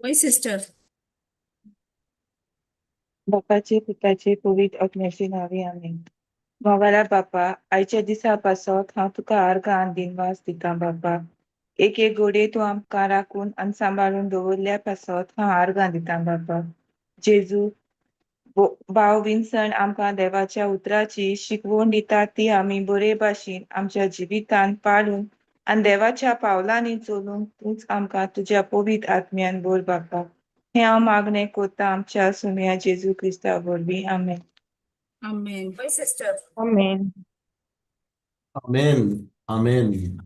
वय सिस्टर. बापाचे पुताचे पवित्र आत्म्याचे नांवे आमेन. मोगाळा बापा, आयच्या दिसा पासत हांव तुका आर्गां आनी दिनवास दितां बापा. एक एक घडये तूं आमकां राखून आनी सांबाळून दवरल्या पासत हांव आर्गां दितां बापा. जेजू, भाव विन्सन आमकां देवाच्या उतराची शिकवण दिता ती आमी बरे भाशेन आमच्या जिवितांत पाळून आनी देवाच्या पावलांनी चलूंक तूंच आमकां तुज्या पवित्र आत्म्यान बोर बापा. हें हांव मागणें कोत्ता आमच्या सुम्या जेजू क्रिस्ता वरवीं. आमेन. आमेन. वय सिस्टर. आमेन. आमेन आमेन.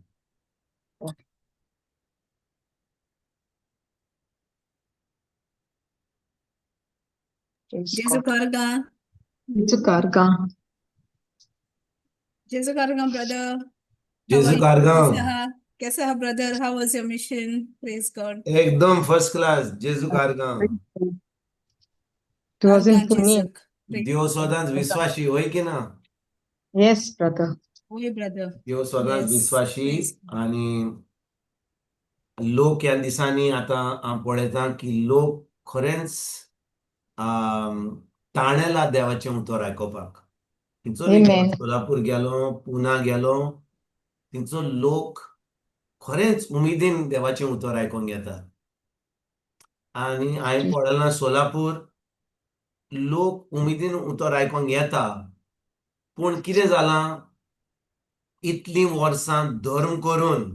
Praise Jesu God. कारगा. Jesu कारगा. जेजू कारगा ब्रदर. जेजू कारगा. कैसा है brother? How was your mission? Praise God. एकदम फर्स्ट क्लास. जेजू कारगा. It was in Pune. देव सदांच विश्वासी होय की ना? Yes, brother. वय ब्रदर. देव सदांच Yes, विश्वासी. Praise God. आणि लोक ह्या दिसांनी आतां हांव पळयतां की लोक खरेंच ताणेला देवाचें उतर आयकुपाक. थंयसर Amen. Solapur गेलो, पुना गेलो, थंयसर लोक खरेंच उमेदीन देवाचें उतर आयकूंक येतात. आनी हांवें पळयलां सोलापूर लोक उमेदीन उतर आयकूंक येता, पूण कितें जालां, इतलीं वर्सां धर्म करून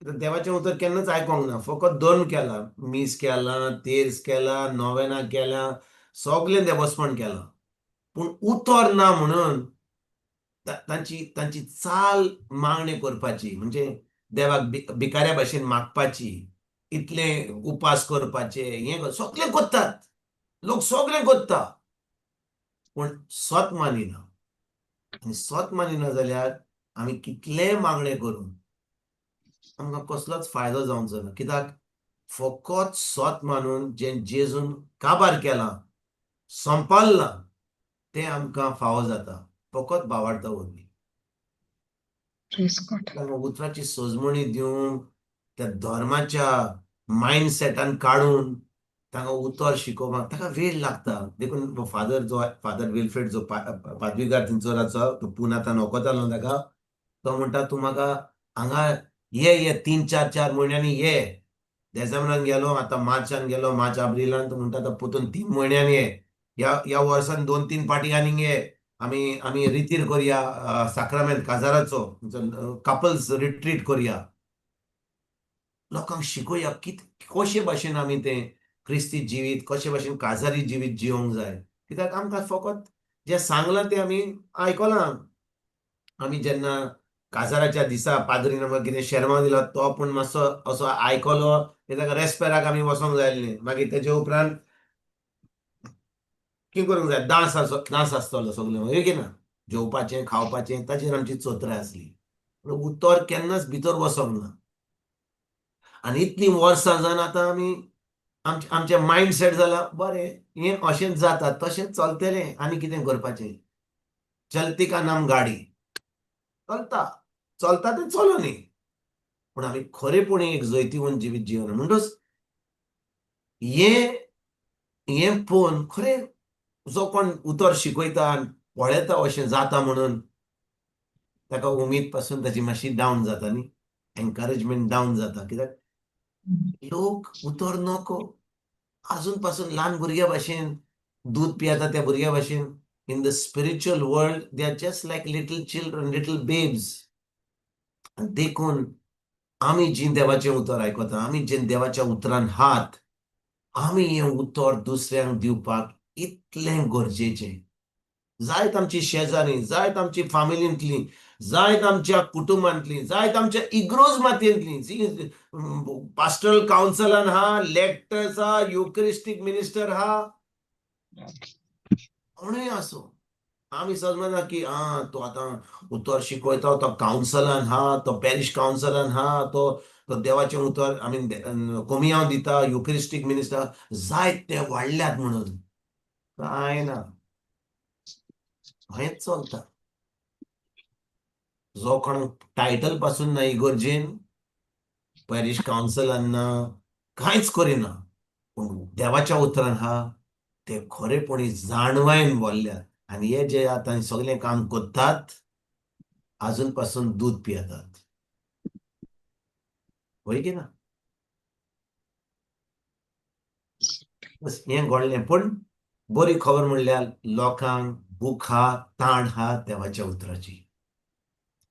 देवाचें उतर केन्नाच आयकूंक ना, फकत धर्म केला, मीस केलां, तेर्स केला, नोवेनां केल्या, सगळें देवस्पण केलां, पूण उतर ना म्हणून तांची तांची चाल मागणी करपाची, म्हणजे देवाक भिकाऱ्या भाशेन मागपाची, इतले उपास करपाचे, हें सगळें करतात लोक, सगळें करता, पूण सत मानिना. आनी सत मानिना जाल्यार आमी कितलेंय मागणें करूं आमकां कसलोच फायदो जावचो ना. कित्याक फकत सत मानून जें जेजून काबार केलां, संपाडलां, तें आमकां फावो जाता फकत भावार्था वरवीं. Praise God. तांकां उतराची सजमणी दिवन त्या धर्माच्या मायंडसेटान काडून तांकां उतर शिकोवपाक ताका वेळ लागता. देखून फादर जो फादर विल्फ्रेड जो पादविगार थंयसर आसा, तो पुना तान वखतालो ताका, तो म्हणटा तूं म्हाका हांगा ये ये 3-4 4 म्हयन्यांनी ये. देसेंबरान गेलो, आतां मार्चान गेलो, मार्च एप्रिलान, तो म्हणटा आतां परतून 3 म्हयन्यांनी ये, ह्या ह्या वर्सान 2-3 पाटी आनीक ये, आमी आमी रितीर करया, साक्रामेंत काजाराचो कपल्स रिट्रीट करया, लोकांक शिकोवया कित कशे भाशेन आमी तें क्रिस्ती जिवीत, कशे भाशेन काजारी जिवीत जिवंक जाय. कित्याक आमकां फकत जें सांगलां तें आमी आयकलां. आमी जेन्ना काजाराच्या दिसा पाद्रीन आमकां कितें शेरमांव दिलो तो पूण मातसो असो आयकलो, कित्याक रेस्पेराक आमी वचोंक जाय आसलें. मागीर तेजे उपरांत कितें करूंक जाय, डांस डांस आसतलो सगळें, हय की ना, जेवपाचें खावपाचें, ताचेर आमची चोत्राय आसली. पूण उतर केन्नाच भितर वचोंक ना. आनी इतलीं वर्सां जावन आतां आमी आमचें मायंड सेट जालां, बरें हें अशेंच जाता तशेंच चलतलें, आनी कितें करपाचें, चलती का नाम गाडी, चलता चलता तें चलो न्ही. पूण आमी खरेपणी एक जैतिवंत जिवीत जिवन. म्हणटच हें हें पळोवन खरें जो कोण उतर शिकयता आनी पळयता अशें जाता म्हणून ताका उमेद पासून ताची मातशी डावन जाता न्ही, एनकरेजमेंट डावन जाता. कित्याक लोक उतर नको, आजून पासून ल्हान भुरग्या भाशेन दूद पियेता त्या भुरग्या भाशेन. In the spiritual world they are just like little children, little babes. देखून आमी जीं देवाचें उतर आयकता, आमी जें देवाच्या उतरान हात, आमी हें उतर दुसऱ्यांक दिवपाक इतलें गरजेचें. जायत आमची शेजारी, जायत आमची फामिलींतली, जायत आमच्या कुटुंबांतली, जायत आमच्या इग्रोज मातयेंतली, जी पास्टरल कावन्सिलान हा, लेक्टर्स हा, युक्रिस्टीक मिनिस्टर हा, कोणूय आसूं, आमी समजना की आं तो आतां उतर शिकयता, तो कावन्सिलान हा, तो पॅरिश कावन्सिलान हा, तो तो देवाचें उतर आमी कोमियांव दिता, युक्रिस्टीक मिनिस्टर, जायत ते वाडल्यात म्हणून कांय ना, हेंच चलता. जो कोण टायटल पासून ना इगर्जेन, पॅरिश कावन्सिलान ना, कांयच करिना, पूण देवाच्या उतरान हा ते खरेपणी जाणवायन बोल्ल्यात आनी हे जे आतां सगळें काम करतात आजून पासून दूद पियेतात, वय की ना? बस हें घडलें. पूण बरी खबर म्हणल्यार लोकांक भूक हा, ताण हा देवाच्या उतराची.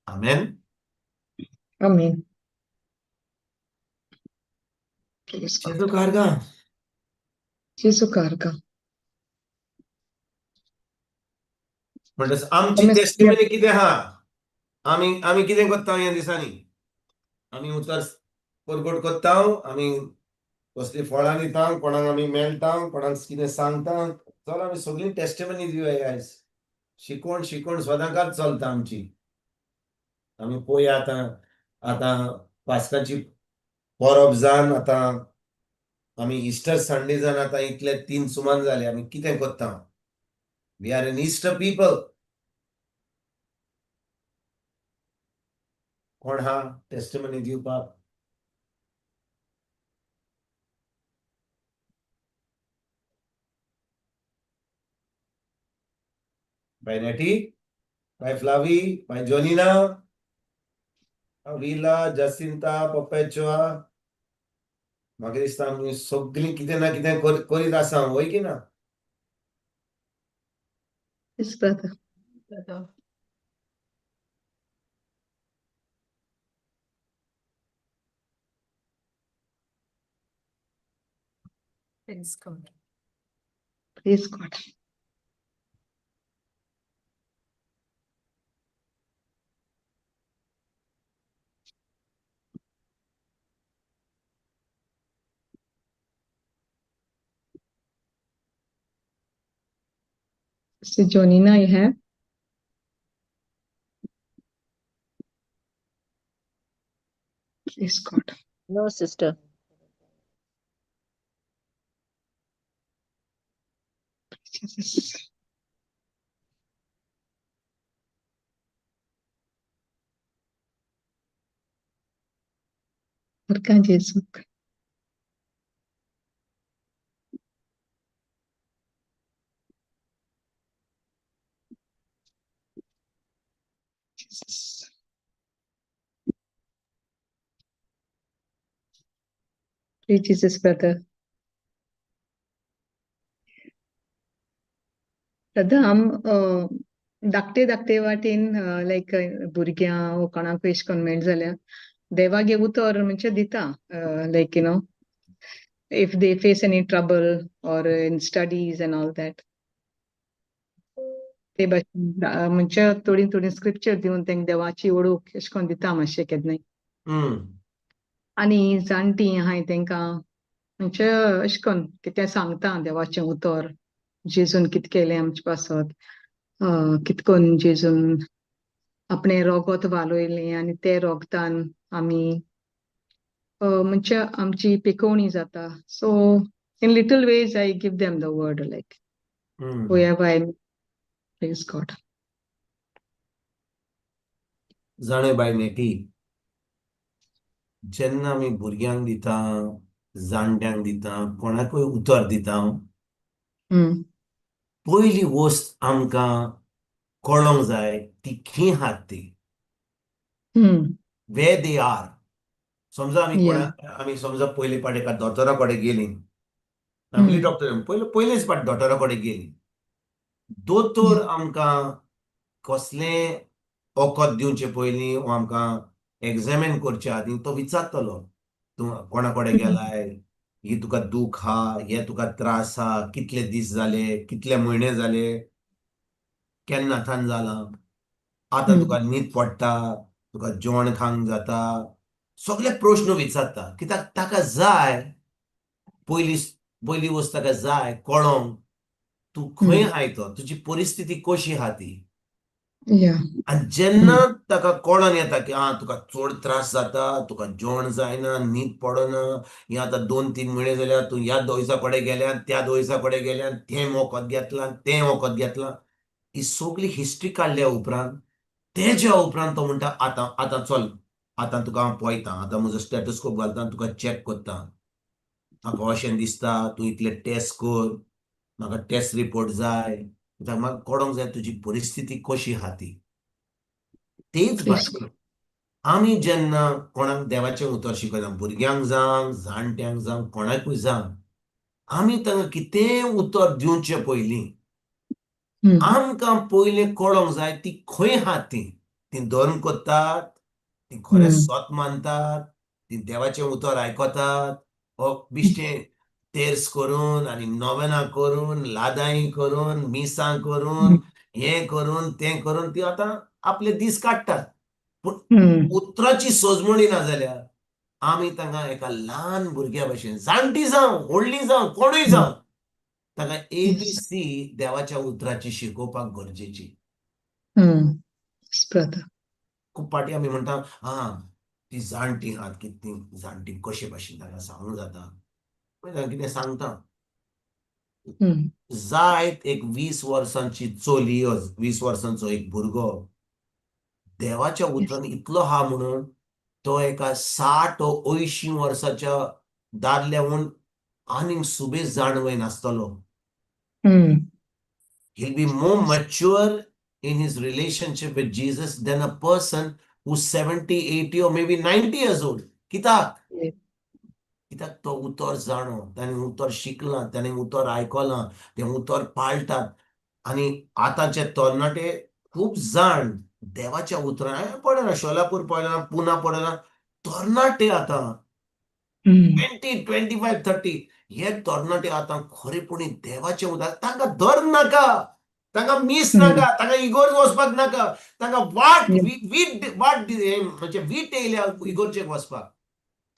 आमेन. आमेन. Praise God. जेजू कारगा. जेजू कारगा. म्हणटच आमची टेस्टिमनी कितें आहा, आमी आमी कितें करता ह्या दिसांनी? आमी उतर परगट करता, आमी कसलीं फळां दिता, कोणाक आमी मेळटा, कोणाक कितें सांगता. चल आमी सगळीं टेस्टिमनी दिवया आयज. शिकोवन शिकोवन सदांकात चलता आमची. आमी पळोवया आतां, आतां पास्काची परब जावन आतां आमी इस्टर संडे जावन आतां इतले 3 सुमान जाले, आमी कितें करता? We are an Easter people. कोण हा टेस्टिमनी दिवपाक? बाय नेटी, बाय फ्लावी, बाय जोनिना, विला, जासिंता, पपेचुआ. म्हाका दिसता आमी सगळीं कितें ना कितें करीत आसा, वय की ना? Yes, brother. Brother. Praise God. Praise God. Sister Jonina, you have? Praise God. No, sister. Jesus. Arka Jesus. Jesus. Praise Jesus, brother. Brother, आम धाकटे धाकटे वाटेन लायक भुरग्यां वो कोणाकूय अशें करून मेळ जाल्यार देवागे उतर म्हणजे दिता, like you know if they face any trouble or in studies and all that, ते भाशेन म्हणजे थोडी थोडी स्क्रिप्चर दिवन तेंका देवाची ओळख अशें करून दिता मातशें केन्नाय. आनी जाणटीं आहाय तेंकां म्हणजे अशें करून कितें सांगता देवाचें उतर, जेजून कितें केलें आमचे पासत, कितें करून जेजून आपणें रोगोत वालोयलें आनी ते रोगतान आमी म्हणजे आमची पिकोवणी जाता. So in little ways I give them the word, like whoever I praise God. जाणें बाय नेटी, जेन्ना आमी भुरग्यांक दिता, जाणट्यांक दिता, कोणाकूय उतर दिता, पयली वस्त आमकां कळोंक जाय ती खंय आहात ती, वेर they are. समजा आमी कोणा आमी समजा पयले फावट एका दोतोरा कडेन गेलीं, फॅमिली डॉक्टर, पयलेच फावट दोतोरा कडेन गेलीं, दोतोर आमकां कसलें वखद दिवचे पयलीं वो आमकां एग्जामीन करचे आदीं तो विचारतलो, तूं कोणा कडेन गेलाय, ही तुका दूख हा, हे तुका त्रास हा, कितले दीस जाले, कितले म्हयने जाले, केन्ना थान जालां, आतां तुका न्हीद पडटा, तुका जेवण खावंक जाता, सगळे प्रश्न विचारता. कित्याक ताका जाय पयली पयली वस्त ताका जाय कळोंक तूं खंय आहाय तो, तुजी परिस्थिती कशी आहा ती. आनी जेन्ना ताका कळोन येता की आं तुका चड त्रास जाता, तुका जेवण जायना, न्हीद पडना, हें आतां 2-3 म्हयने जाल्यार तूं ह्या दोयसा कडेन गेल्यान, त्या दोयसा कडेन गेल्यान, तें वखद घेतलां, तें वखद घेतलां, ही सगली हिस्ट्री काडल्या उपरांत तेज्या उपरांत तो म्हणटा आतां आतां चल, आतां तुका हांव पळयता, आतां म्हजो स्टेटोस्कोप घालता, तुका चॅक करता. म्हाका अशें दिसता, तूं इतले टेस्ट कर, म्हाका टेस्ट रिपोर्ट जाय, कित्याक म्हाका कळोंक जाय तुजी परिस्थिती कशी आहा ती. तेच भाशेन आमी जेन्ना कोणाक देवाचें उतर शिकयता, भुरग्यांक जावं, जाणट्यांक जावं, कोणाकूय जावं, आमी तांकां कितेंय उतर दिवचें पयलीं आमकां पयलें कळोंक जाय ती खंय आहा ती. ती धर्म करतात, ती खरें सत मानतात, ती देवाचें उतर आयकतात, हो बिश्टें तेर्स करून आनी नोवेनां करून, लादाई करून, मिसां करून, हें करून तें करून ती आतां आपले दीस काडटात. पूण उतराची सोजमणी ना जाल्यार आमी तांकां एका ल्हान भुरग्या भशेन, जाणटी जावं, व्हडली जावं, कोणूय जावं, तांकां एबीसी देवाच्या उतराची शिकोवपाक गरजेची. खूब फावटी आमी म्हणटा, आं ती जाणटी आहात, कितें जाणटी कशे भाशेन तांकां सांगूंक जाता, मागीर कितें सांगता. जायत एक 20 वर्सांची चली, 20 वर्सांचो एक भुरगो देवाच्या उतरान इतलो हा म्हणून तो एका 60 वा 80 वर्साच्या दादल्याहून आनीक सुबेज जाणवय नासतलो. He'll be more mature in his relationship with Jesus than a person who's 70, 80 or maybe 90 years old. कित्याक? कित्याक तो उतर जाणो, ताणें उतर शिकलां, ताणें उतर आयकलां, तें उतर पाळटात. आनी आतांचे तरणाटे खूब जाण देवाच्या उतरान, हांवें पळयलां, शोलापूर पळयलां, पुना पळयलां, तरणाटे आतां 20, 25, 30 हे तरणाटे आतां खरेपणी देवाचें उतर, तांकां धर्म नाका, तांकां मीस नाका, तांकां इगोर्ज वचपाक नाका, तांकां वाट वीट वाट म्हणजे वीट येयल्या इगोर्जेक वचपाक,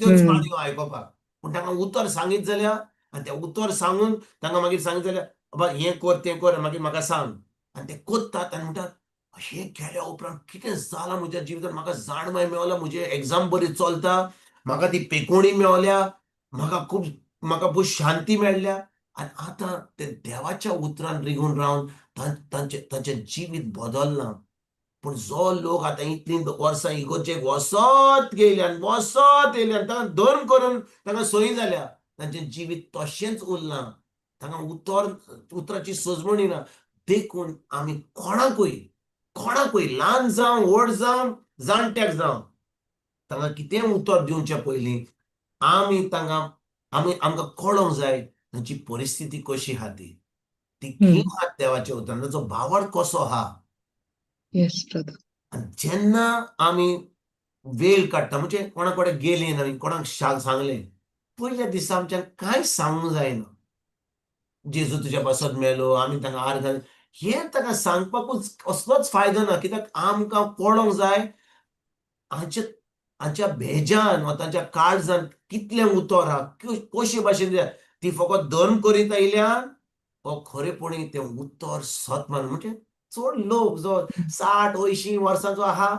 त्योच काणयो आयकोपाक. पूण तांकां उतर सांगीत जाल्यार, आनी तें उतर सांगून तांकां मागीर सांगीत जाल्यार, बाबा हें कर तें कर मागीर म्हाका सांग, आनी ते करतात आनी म्हणटात हें केल्या उपरांत कितें जालां म्हज्या जिवितांत, म्हाका जाणवाय मेवल्या, म्हजें एग्जाम बरी चलता, म्हाका ती पेकोणी मेवल्या, म्हाका खूब, म्हाका खूब शांती मेळ्ळ्या. आनी आतां ते देवाच्या उतरान रिगून रावन तांचें तांचें जिवीत बदललां. पूण जो लोक आतां इतलीं वर्सां इगोर्जेक वसत गेले आनी वसत येयले आनी तांकां धर्म करून तांकां सोयी जाल्या, तांचें जिवीत तशेंच उरलां, तांकां उतर उतराची सजमणी ना. देखून आमी कोणाकूय कोणाकूय ल्हान जावं, व्हड जावं, जाणट्याक जावं, तांकां कितेंय उतर दिवचे पयलीं आमी तांकां आमी आमकां कळोंक जाय तांची परिस्थिती कशी आहा ती, ती कितें आहा देवाच्या उतरान, ताचो भावार्थ कसो आहा. आनी जेन्ना आमी वेळ काडटा, म्हणजे कोणा कडेन गेलीं आनी कोणाक सांगलें, पयल्या दिसा आमच्यान कांय सांगूंक जायना, जेजू तुज्या पासत मेलो, आमी तांकां आर घाल, हें ताका सांगपाकूच कसलोच फायदो ना. कित्याक आमकां कळोंक जाय हांच्या हांच्या भेजान वा तांच्या काळजान कितलें उतर आहा, कशे भाशेन ती फकत धर्म करीत आयल्यान हो खरेपणी तें उतर सत मान. म्हणजे चड लोक जो 60 80 वर्सांचो आहा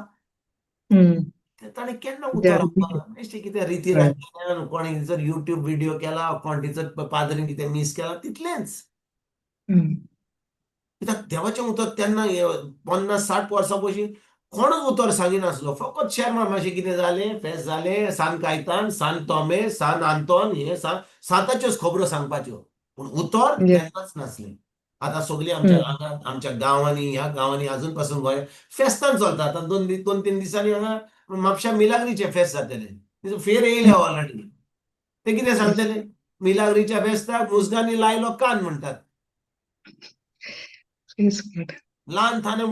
ताणें केन्ना उतर आयकलां, कितें रिती राखल्यान, कोणें जर युट्यूब व्हिडियो केला, कोण टिचर पाद्रीन कितें मीस केला, तितलेंच. कित्याक देवाचें उतर तेन्ना 50 60 वर्सां पयलीं कोणूच उतर सांगिनासलो, फकत शेर्मांव मातशें कितें जालें, फेस्त जालें, सान कायतान, सान तोमे, सान आंतोन, हे सांताच्योच खबरो सांगपाच्यो, पूण उतर तेन्नाच नासलें. आतां सगळीं आमच्या हांगा आमच्या गांवांनी, ह्या गांवांनी अजून पासून गोंय फेस्तान चलता. आतां 2-3 दिसांनी हांगा म्हापश्या मिलाग्रीचें फेस्त जातलें, फेर येयल्या ऑलरेडी. ते कितें सांगतले, मिलाग्रीच्या फेस्ताक मुजगांनी लायलो कान म्हणटात. ल्हान थाने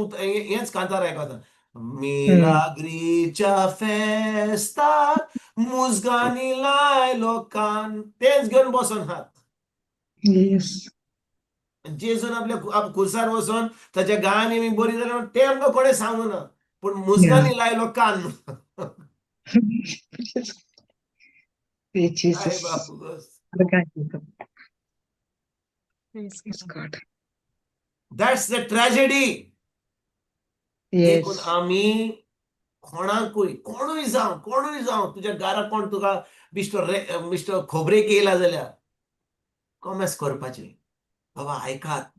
हेंच कांतार आयकता, मिलाग्रीच्या फेस्ताक मुजगांनी लायलो कान, तेंच घेवन बसोन हात. जेजून आपल्या खुर्सार वचोन ताच्या गायांनी बी बरी जाल्या तें आमकां कोणें सांगू ना, पूण मुजगांनी लायलो कान. That's the tragedy. देखून आमी कोणाकूय, कोणूय जावं, कोणूय जावं, तुज्या घरा कोण तुका बिश्टो बिश्टो खबरेक येयला जाल्यार कॉमेस करपाचें, बाबा आयकात,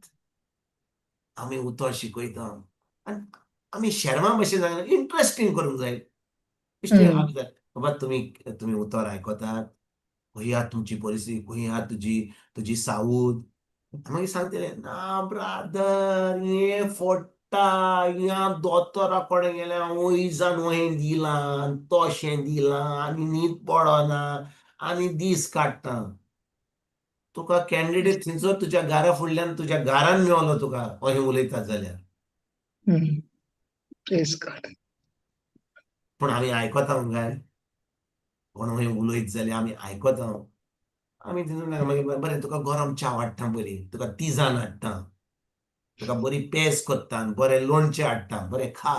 आमी उतर शिकयता आनी आमी शेर्मा भशेन सांगना, इंट्रस्टींग करूंक जाय. बाबा तुमी तुमी उतर आयकतात, खंय आहा तुमची परिस्थिती, खंय आहा तुजी तुजी सावूद? मागीर सांगतले ना ब्रादर, हें फोडटा, ह्या दोतोरा कडेन गेल्या, वयजान वहें दिलां, तशें दिलां, आनी न्हीद पडना आनी दीस काडटा. तुका कॅन्डिडेट थंयसर तुज्या घरा फुडल्यान, तुज्या घरान मेवलो तुका अशें उलयतात जाल्यार. Praise God. पूण आमी आयकता काय? कोण खंय उलयत जाल्यार आमी आयकता. आमी तितून मागीर बरें, तुका गरम च्या हाडटा, बरी तुका तिजान हाडटा, तुका बरी पेज करता, बरें लोणचें हाडटा, बरें खा.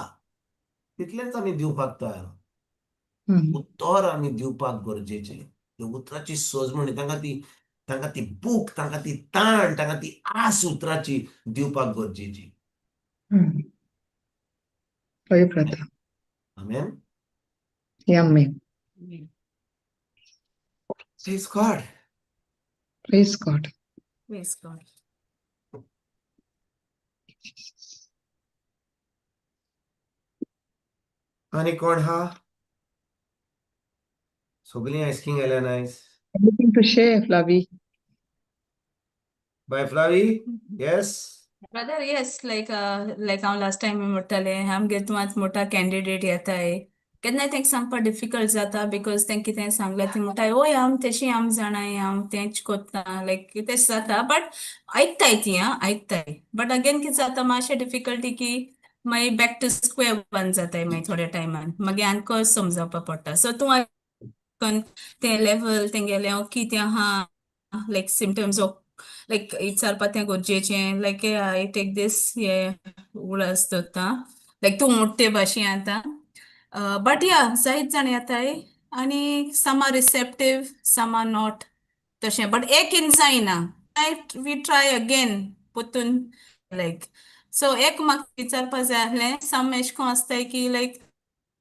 तितलेंच आमी दिवपाक तयार. उतर आमी दिवपाक गरजेचें. त्या उतराची सोजमणी तांकां, ती भूक, तांकां ती ताण, तांकां ती आस उतराची दिवपाक गरजेची. हय brother. Amen. Amen. Praise God. Praise God. Praise God. आनी कोण हा? सगळीं आयस्किंग गेल्या nice. Anything to share, Flavi? Bye Flavi, yes. Brother, yes, like हांव लास्ट टायम म्हणटालें, आमगेर तूं आतां मोठा कॅन्डिडेट येताय, केन्नाय तांकां सांगपाक डिफिकल्ट जाता, because तेंक कितें सांगल्यार ती म्हणटाय, ओय आम तेशी आम जाणाय, हांव तेंच कोत्ता, लायक तेश जाता. बट आयकताय ती, आं, आयकताय. बट अगेन कितें जाता, मातशें डिफिकल्टी की मागीर बॅक टू स्क्वेअर वन जाताय. मागीर थोड्या टायमान मागीर आमकां समजावपा पडटा. सो तूं आयकून तें लेवल तेंगेलें कितें आहा, लायक सिमटम्स, लायक विचारपा तें गरजेचें. लायक I take दीस हे उगडास दवरता, लायक तूं मोठे भाशेन आतां. बट या, जायत जाण येताय आनी some are receptive, some are not, तशें. बट एक इन जायना, we try again परतून. लायक सो एक म्हाका विचारपा जाय आसलें, सम एशें कोन्न आसताय की लायक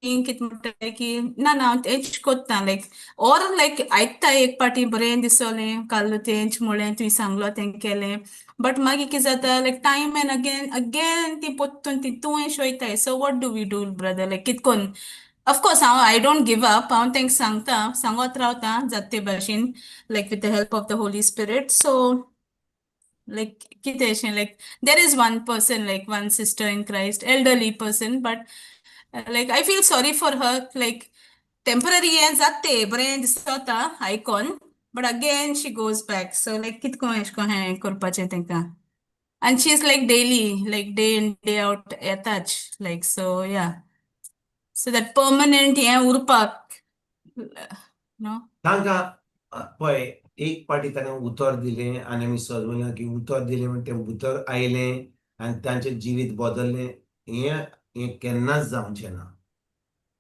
कितें म्हणटाय की ना ना, हांव तेंच कोत्ता, लायक ऑर लायक आयकता एक पाटी, बरें दिसोलें काल, तेंच म्हणलें, तुवें सांगलो तें केलें. बट मागीर कितें जाता, like time and again again ती पोत्तून ती तूं वयताय. So what do we do, brother? Like कित कोन्न? ऑफकोर्स हांव I don't give up. हांव तांकां सांगता, सांगत रावता जाता ते भाशेन, like with the help of the Holy Spirit. So like कितें अशें, like there is one person, like one sister in Christ, elderly person, but like I feel sorry for her. Like temporary हें जाता, बरें दिसता आयकोन, but again she goes back. So like कित कोन्न एशें कोन्न हें करपाचें तांकां? And she is like daily, like day in day out येताच. Like so yeah, so that permanent हें उरपाक नो. तांकां पळय, एक पाटी तांकां उतर दिलें आनी आमी सजवलें की उतर दिलें म्हण तें उतर आयलें आनी तांचें जिवीत बदललें, हें हें केन्नाच जावचें ना.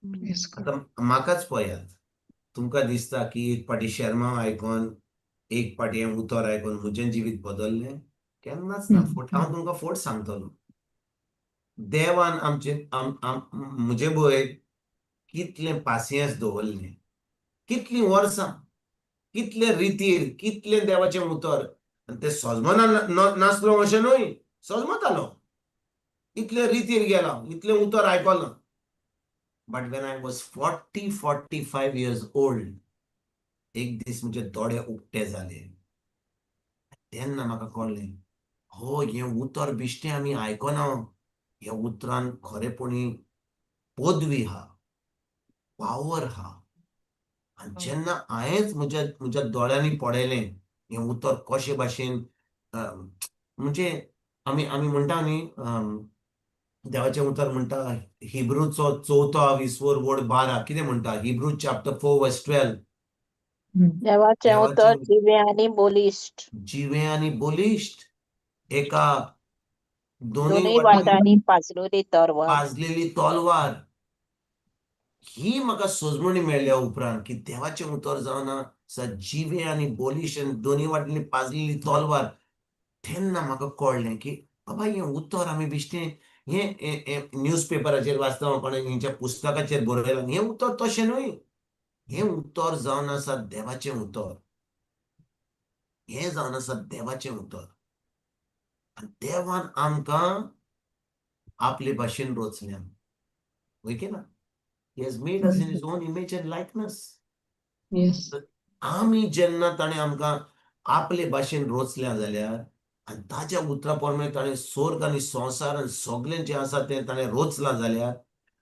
Praise God. आतां म्हाकाच पळयात, तुमकां दिसता की एक पाटी शेरमांव आयकोन, एक पाटी हें उतर आयकोन म्हजें जिवीत बदललें? केन्नाच ना. फट, हांव तुमकां फट सांगतलो. देवान आमचे आम आम म्हजे वयर कितलें पासियेंस दवरलें, कितलीं वर्सां, कितले रितीर, कितलें देवाचें उतर, आनी तें सजमना नासलो अशें न्हय, सजमतालो. इतले रितीर गेला, इतलें उतर आयकलां. But when I was 40, 45 years old, एक दीस म्हजे दोळे उक्ते जाले. तेन्ना म्हाका कळ्ळें, हो हें उतर बिश्टें आमी आयकना, ह्या उतरान खरेपणी पदवी आहा, पावर आहा. आनी जेन्ना हांवेंच म्हज्या दोळ्यांनी पळयलें हें उतर कशे भाशेन, म्हणजे आमी म्हणटा न्ही, देवाचें उतर म्हणटा, हिब्रूचो चवथो विसवर वड 12, कितें म्हणटा? Hebrew chapter 4 verse 12. देवाचें उतर देवाचें जिवें आनी बलिश्ट. जिवें आनी बलिश्ट, एका दोनूय दोनूय वाटांनी वाटांनी पाजलुली तरवार. पाजलेली तलवार. ही म्हाका सजमणी मेळ्ळ्या उपरांत की देवाचें उतर जावन आसा जिवें आनी बलिश्ट आनी दोनूय वाटांनी पाजलेली तलवार, तेन्ना म्हाका कळ्ळें की बाबा, हें उतर आमी बेश्टें हें न्यूज पेपराचेर वाचता, कोणें हेंच्या पुस्तकाचेर बरयलां, हें उतर तशें न्हय. हें उतर जावन आसा देवाचें उतर. हें जावन आसा देवाचें उतर आनी देवान आमकां आपले भाशेन रचल्या, वय की ना? He has made us in his own image and likeness. आमी जेन्ना ताणें आमकां आपले भाशेन रोचल्या जाल्यार आनी ताज्या उतरा प्रमाणे ताणें स्वर्ग आनी संवसार आनी सगळें जें आसा तें ताणें रोचलां जाल्यार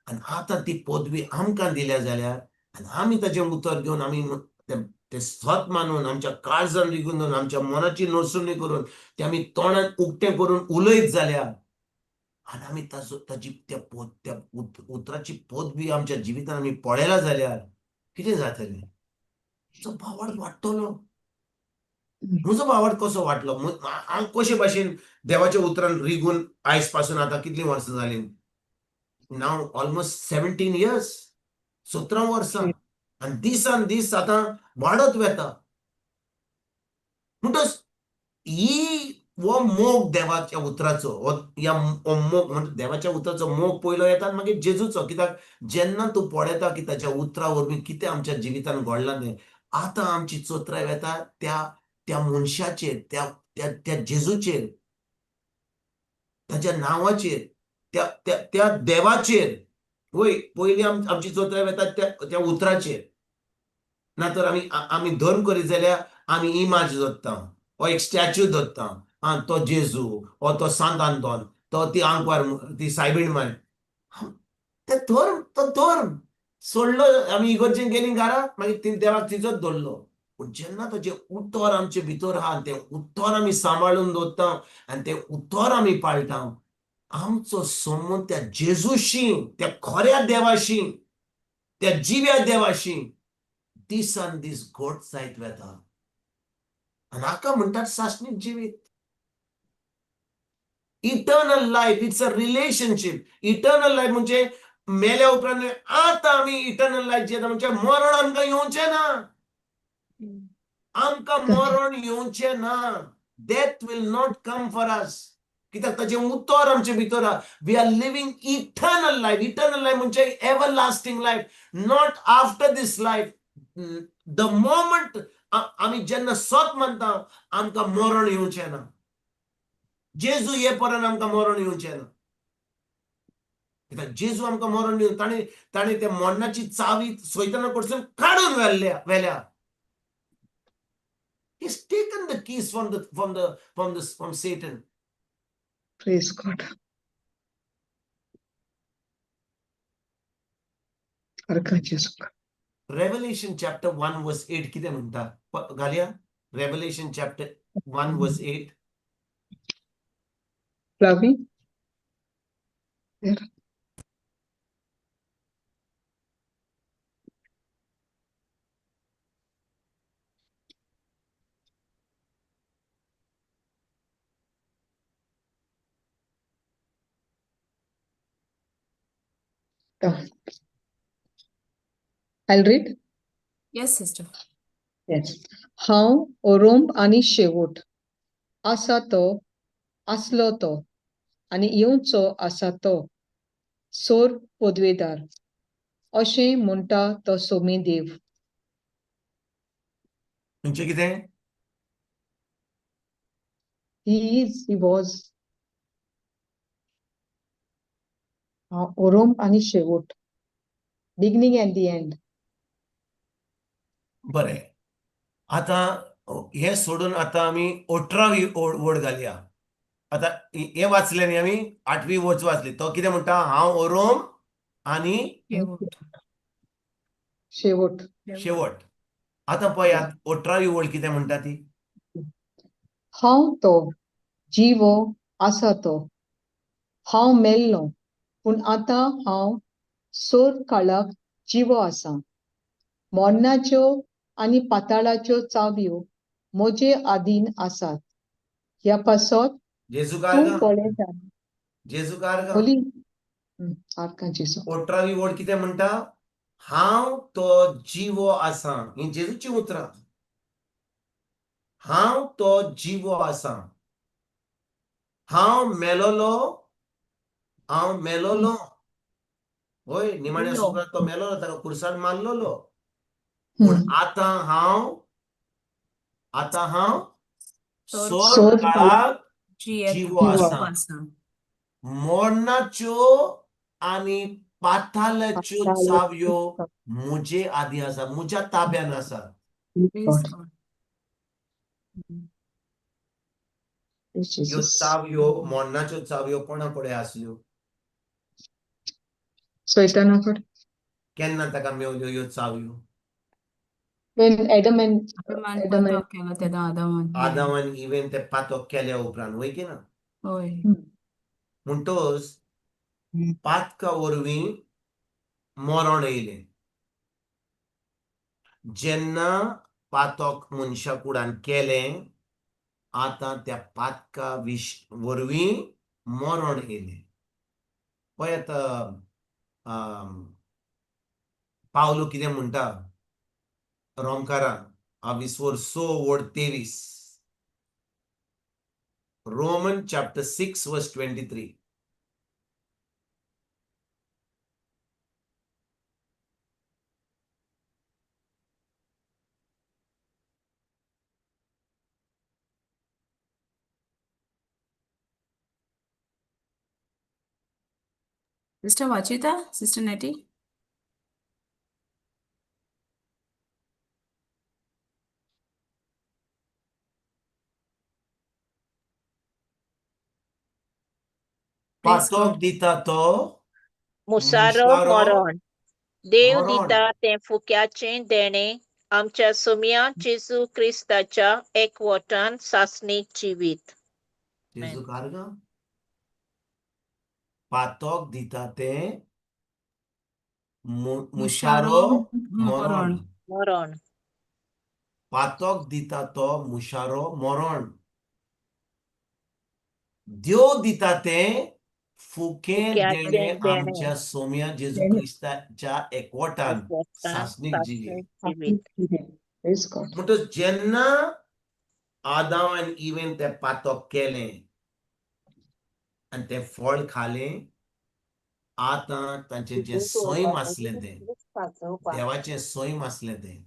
आनी आतां ती पदवी आमकां दिल्या जाल्यार आनी आमी ताजें उतर घेवन आमी तें सत मानून आमच्या काळजान रिगून दवरून आमच्या मनाची नसुणी करून तें आमी तोंडान उक्तें करून उलयत जाल्यार आनी आमी ताजो ताजी त्या पद त्या उतराची पदवी आमच्या जिवितान आमी पळयला जाल्यार कितें जातलें? म्हजो भावार्थ वाडटलो. म्हजो भावार्थ कसो वाडलो? हांव कशे भाशेन देवाच्या उतरान रिगून आयज पासून आतां कितलीं वर्सां जालीं? नाव ऑलमोस्ट 17 इयर्स, 17 वर्सां, आनी दिसान दीस आतां वाडत वेता. म्हणटच ही हो मोग देवाच्या उतराचो, हो ह्या हो मोग म्हणजे देवाच्या उतराचो मोग पयलो येता आनी मागीर जेजूचो. कित्याक जेन्ना तूं पळयता की ताच्या उतरा वरवीं कितें आमच्या जिवितान घडलां तें, आतां आमची चोत्राय वेता त्या त्या मनशाचेर, त्या त्या त्या जेजूचेर, ताच्या नांवाचेर, त्या त्या त्या देवाचेर. वय पयलीं आमची चोत्राय वेता त्या त्या उतराचेर. ना तर आमी आमी धर्म करीत जाल्यार आमी इमाज दवरता, हो एक स्टॅच्यू दवरता, आं तो जेजू, हो तो सांत आंतोन, तो ती आंकवार, ती सायबीण माय. ते धर्म, तो धर्म सोडलो आमी इगर्जेन गेली घरा, मागीर ती देवाक तिजोच दवरलो. पूण जेन्ना ताजें उतर आमचे भितर आहा, तें उतर आमी सांबाळून दवरता आनी तें उतर आमी पाळटा, आमचो संबंद त्या जेजूशी, त्या खऱ्या देवाशी, त्या जिव्या देवाशी दिसान दीस घट जायत वेता. आनी हाका म्हणटात सासणीक जिवीत, eternal life. It's a relationship. Eternal life म्हणजे मेल्या उपरांत आतां आमी इटर्नल लायफ जियेता, म्हणजे मरण आमकां येवचें ना, आमकां मरण येवचें ना. Death will not come for us. कित्याक ताजें उतर आमचे भितर आहा. We are living eternal life. Eternal life म्हणजे everlasting life, not after this life. The moment आमी जेन्ना सत मानता आमकां मरण येवचें ना. जेजू ये पर्यंत आमकां मरण येवचें ना. कित्याक जेजू आमकां मरण दिवन ताणें ताणें त्या मरणाची चावी सैताना कडसून काडून व्हेल्या. He's taken the keys from the from the from the from Satan. Praise God. आर्गां जेजूक. Revelation chapter 1 verse 8 कितें म्हणटा? घालया. Revelation chapter 1 verse 8. Flavi? There. I'll read. Yes, sister. Yes. हांव ओरोंब आनी शेवट आसा तो, आसलो तो आनी येवचो आसा तो, सोर पदवेदार, अशें म्हणटा तो सोमी देव. म्हणजे कितें? He is, he was. हांव ओरोंब आनी शेवट, beginning and the end. बरें, आतां हें सोडून आतां आमी 18वी ओळ घालया. आतां हें वाचलें न्ही आमी, 8वी वच वाचली. तो कितें म्हणटा? हांव ओरोम आनी शेवट. शेवट. आतां पळयात 18वी ओळ कितें म्हणटा ती. हांव तो जिवो आसा तो, हांव मेल्लो पूण आतां हांव सोर काळाक जिवो आसा. मरणाच्यो आनी पाताळाच्यो चावयो म्हजे आदीन आसात. ह्या पासत तूं पळयता. जेजूक बोली आर्गां जेजू. 18वी ओळ कितें म्हणटा? हांव तो जिवो आसा. हीं जेजूचीं उतरां. हांव तो जिवो आसा, हांव मेलोलो, हांव मेलोलो. होय, निमाण्या सुखात तो मेलोलो, ताका खुर्सान मारलोलो. पूण आतां हांव, आतां हांव सोर काळाक जिवो आसा. मरणाच्यो आनी पाताळाच्यो चावयो म्हजे आदी आसा, म्हज्या ताब्यान आसा. Praise God. God. Praise ह्यो Jesus. चावयो, मोडणाच्यो चावयो कोणा कडेन आसल्यो? सैताना कडेन. केन्ना ताका मेवल्यो ह्यो चावयो? When Adam and आदामान Adam and पातक केलो तेन्ना आदामान. आदामान इवन ते पातक केल्या उपरांत, वय की ना? हय. म्हणटच पातका वरवीं मरण येयलें. जेन्ना पातक मनशा कुडान केलें, आतां त्या पातका विश वरवीं मरण येयलें. पळयात, पावलू कितें म्हणटा रोमकारान, विसवर 6 वड 23, Roman chapter 6 verse 23. Sister Vachita, Sister Nettie. Praise पातक God. दिता तो मुसारो मुसारो मरण. देव मरण. दिता तें फुक्याचें देणें आमच्या सुम्या जेजू क्रिस्ताच्या एकवटान सासणीक जिवीत. जेजू कारगा पातक दिता तें मुशारो मरण. मरण. मरण. पातक दिता तो मुशारो मरण. देव दिता तें फुकें फुक्याचें देणें देणें. आमच्या सोम्या जेजू देणें. क्रिस्ताच्या एकवटान एकवटान सासणीक जिवीत. सासणीक जिवीत. Praise God. म्हणटच जेन्ना आदाम आनी इवेन तें पातक केलें आनी तें फळ खालें, आतां तांचें जें सैम आसलें तें, देवाचें सैम आसलें तें,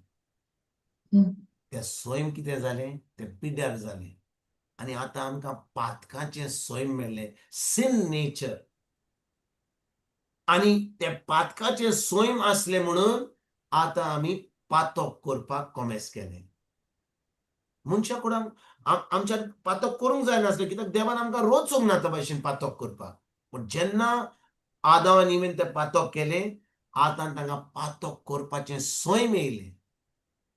तें सैम कितें जालें? तें पिड्ड्यार जालें आनी आतां आमकां पातकाचें सैम मेळ्ळें, सिन नेचर. आनी तें पातकाचें सैम आसलें म्हणून आतां आमी पातक करपाक कोमेस केलें. मनशा कुडान आमच्यान पातक करूंक जायनासलें, कित्याक देवान आमकां रोचूंक ना त्या भाशेन पातक करपाक. पूण जेन्ना आदाव आनी इवेन तें पातक केलें, आतां तांकां पातक करपाचें सैम येयलें,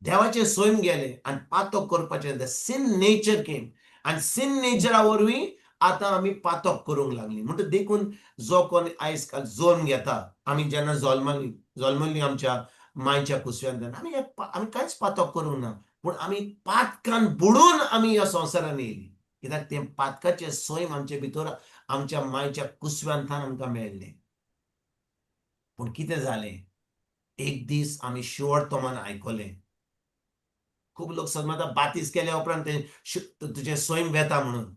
देवाचें सैम गेलें आनी पातक करपाचें, the sin nature came. आनी सिन नेचरा वरवीं आतां आमी पातक करूंक लागलीं. म्हणटच देखून जो कोण आयज काल जल्म घेता, आमी जेन्ना जल्मली जल्मली आमच्या मायच्या कुसव्यान, तेन्ना आमी कांयच पातक करूंक ना, पूण आमी पातकान बुडून आमी ह्या संवसारान येयली, कित्याक तें पातकाचें सैम आमचे भितर आमच्या मायच्या कुसव्यांतल्यान आमकां मेळ्ळें. पूण कितें जालें, एक दीस आमी शिवड तोमान आयकलें, खूब लोक समजता बातीस केल्या उपरांत तें तुजें सैम वेता म्हणून.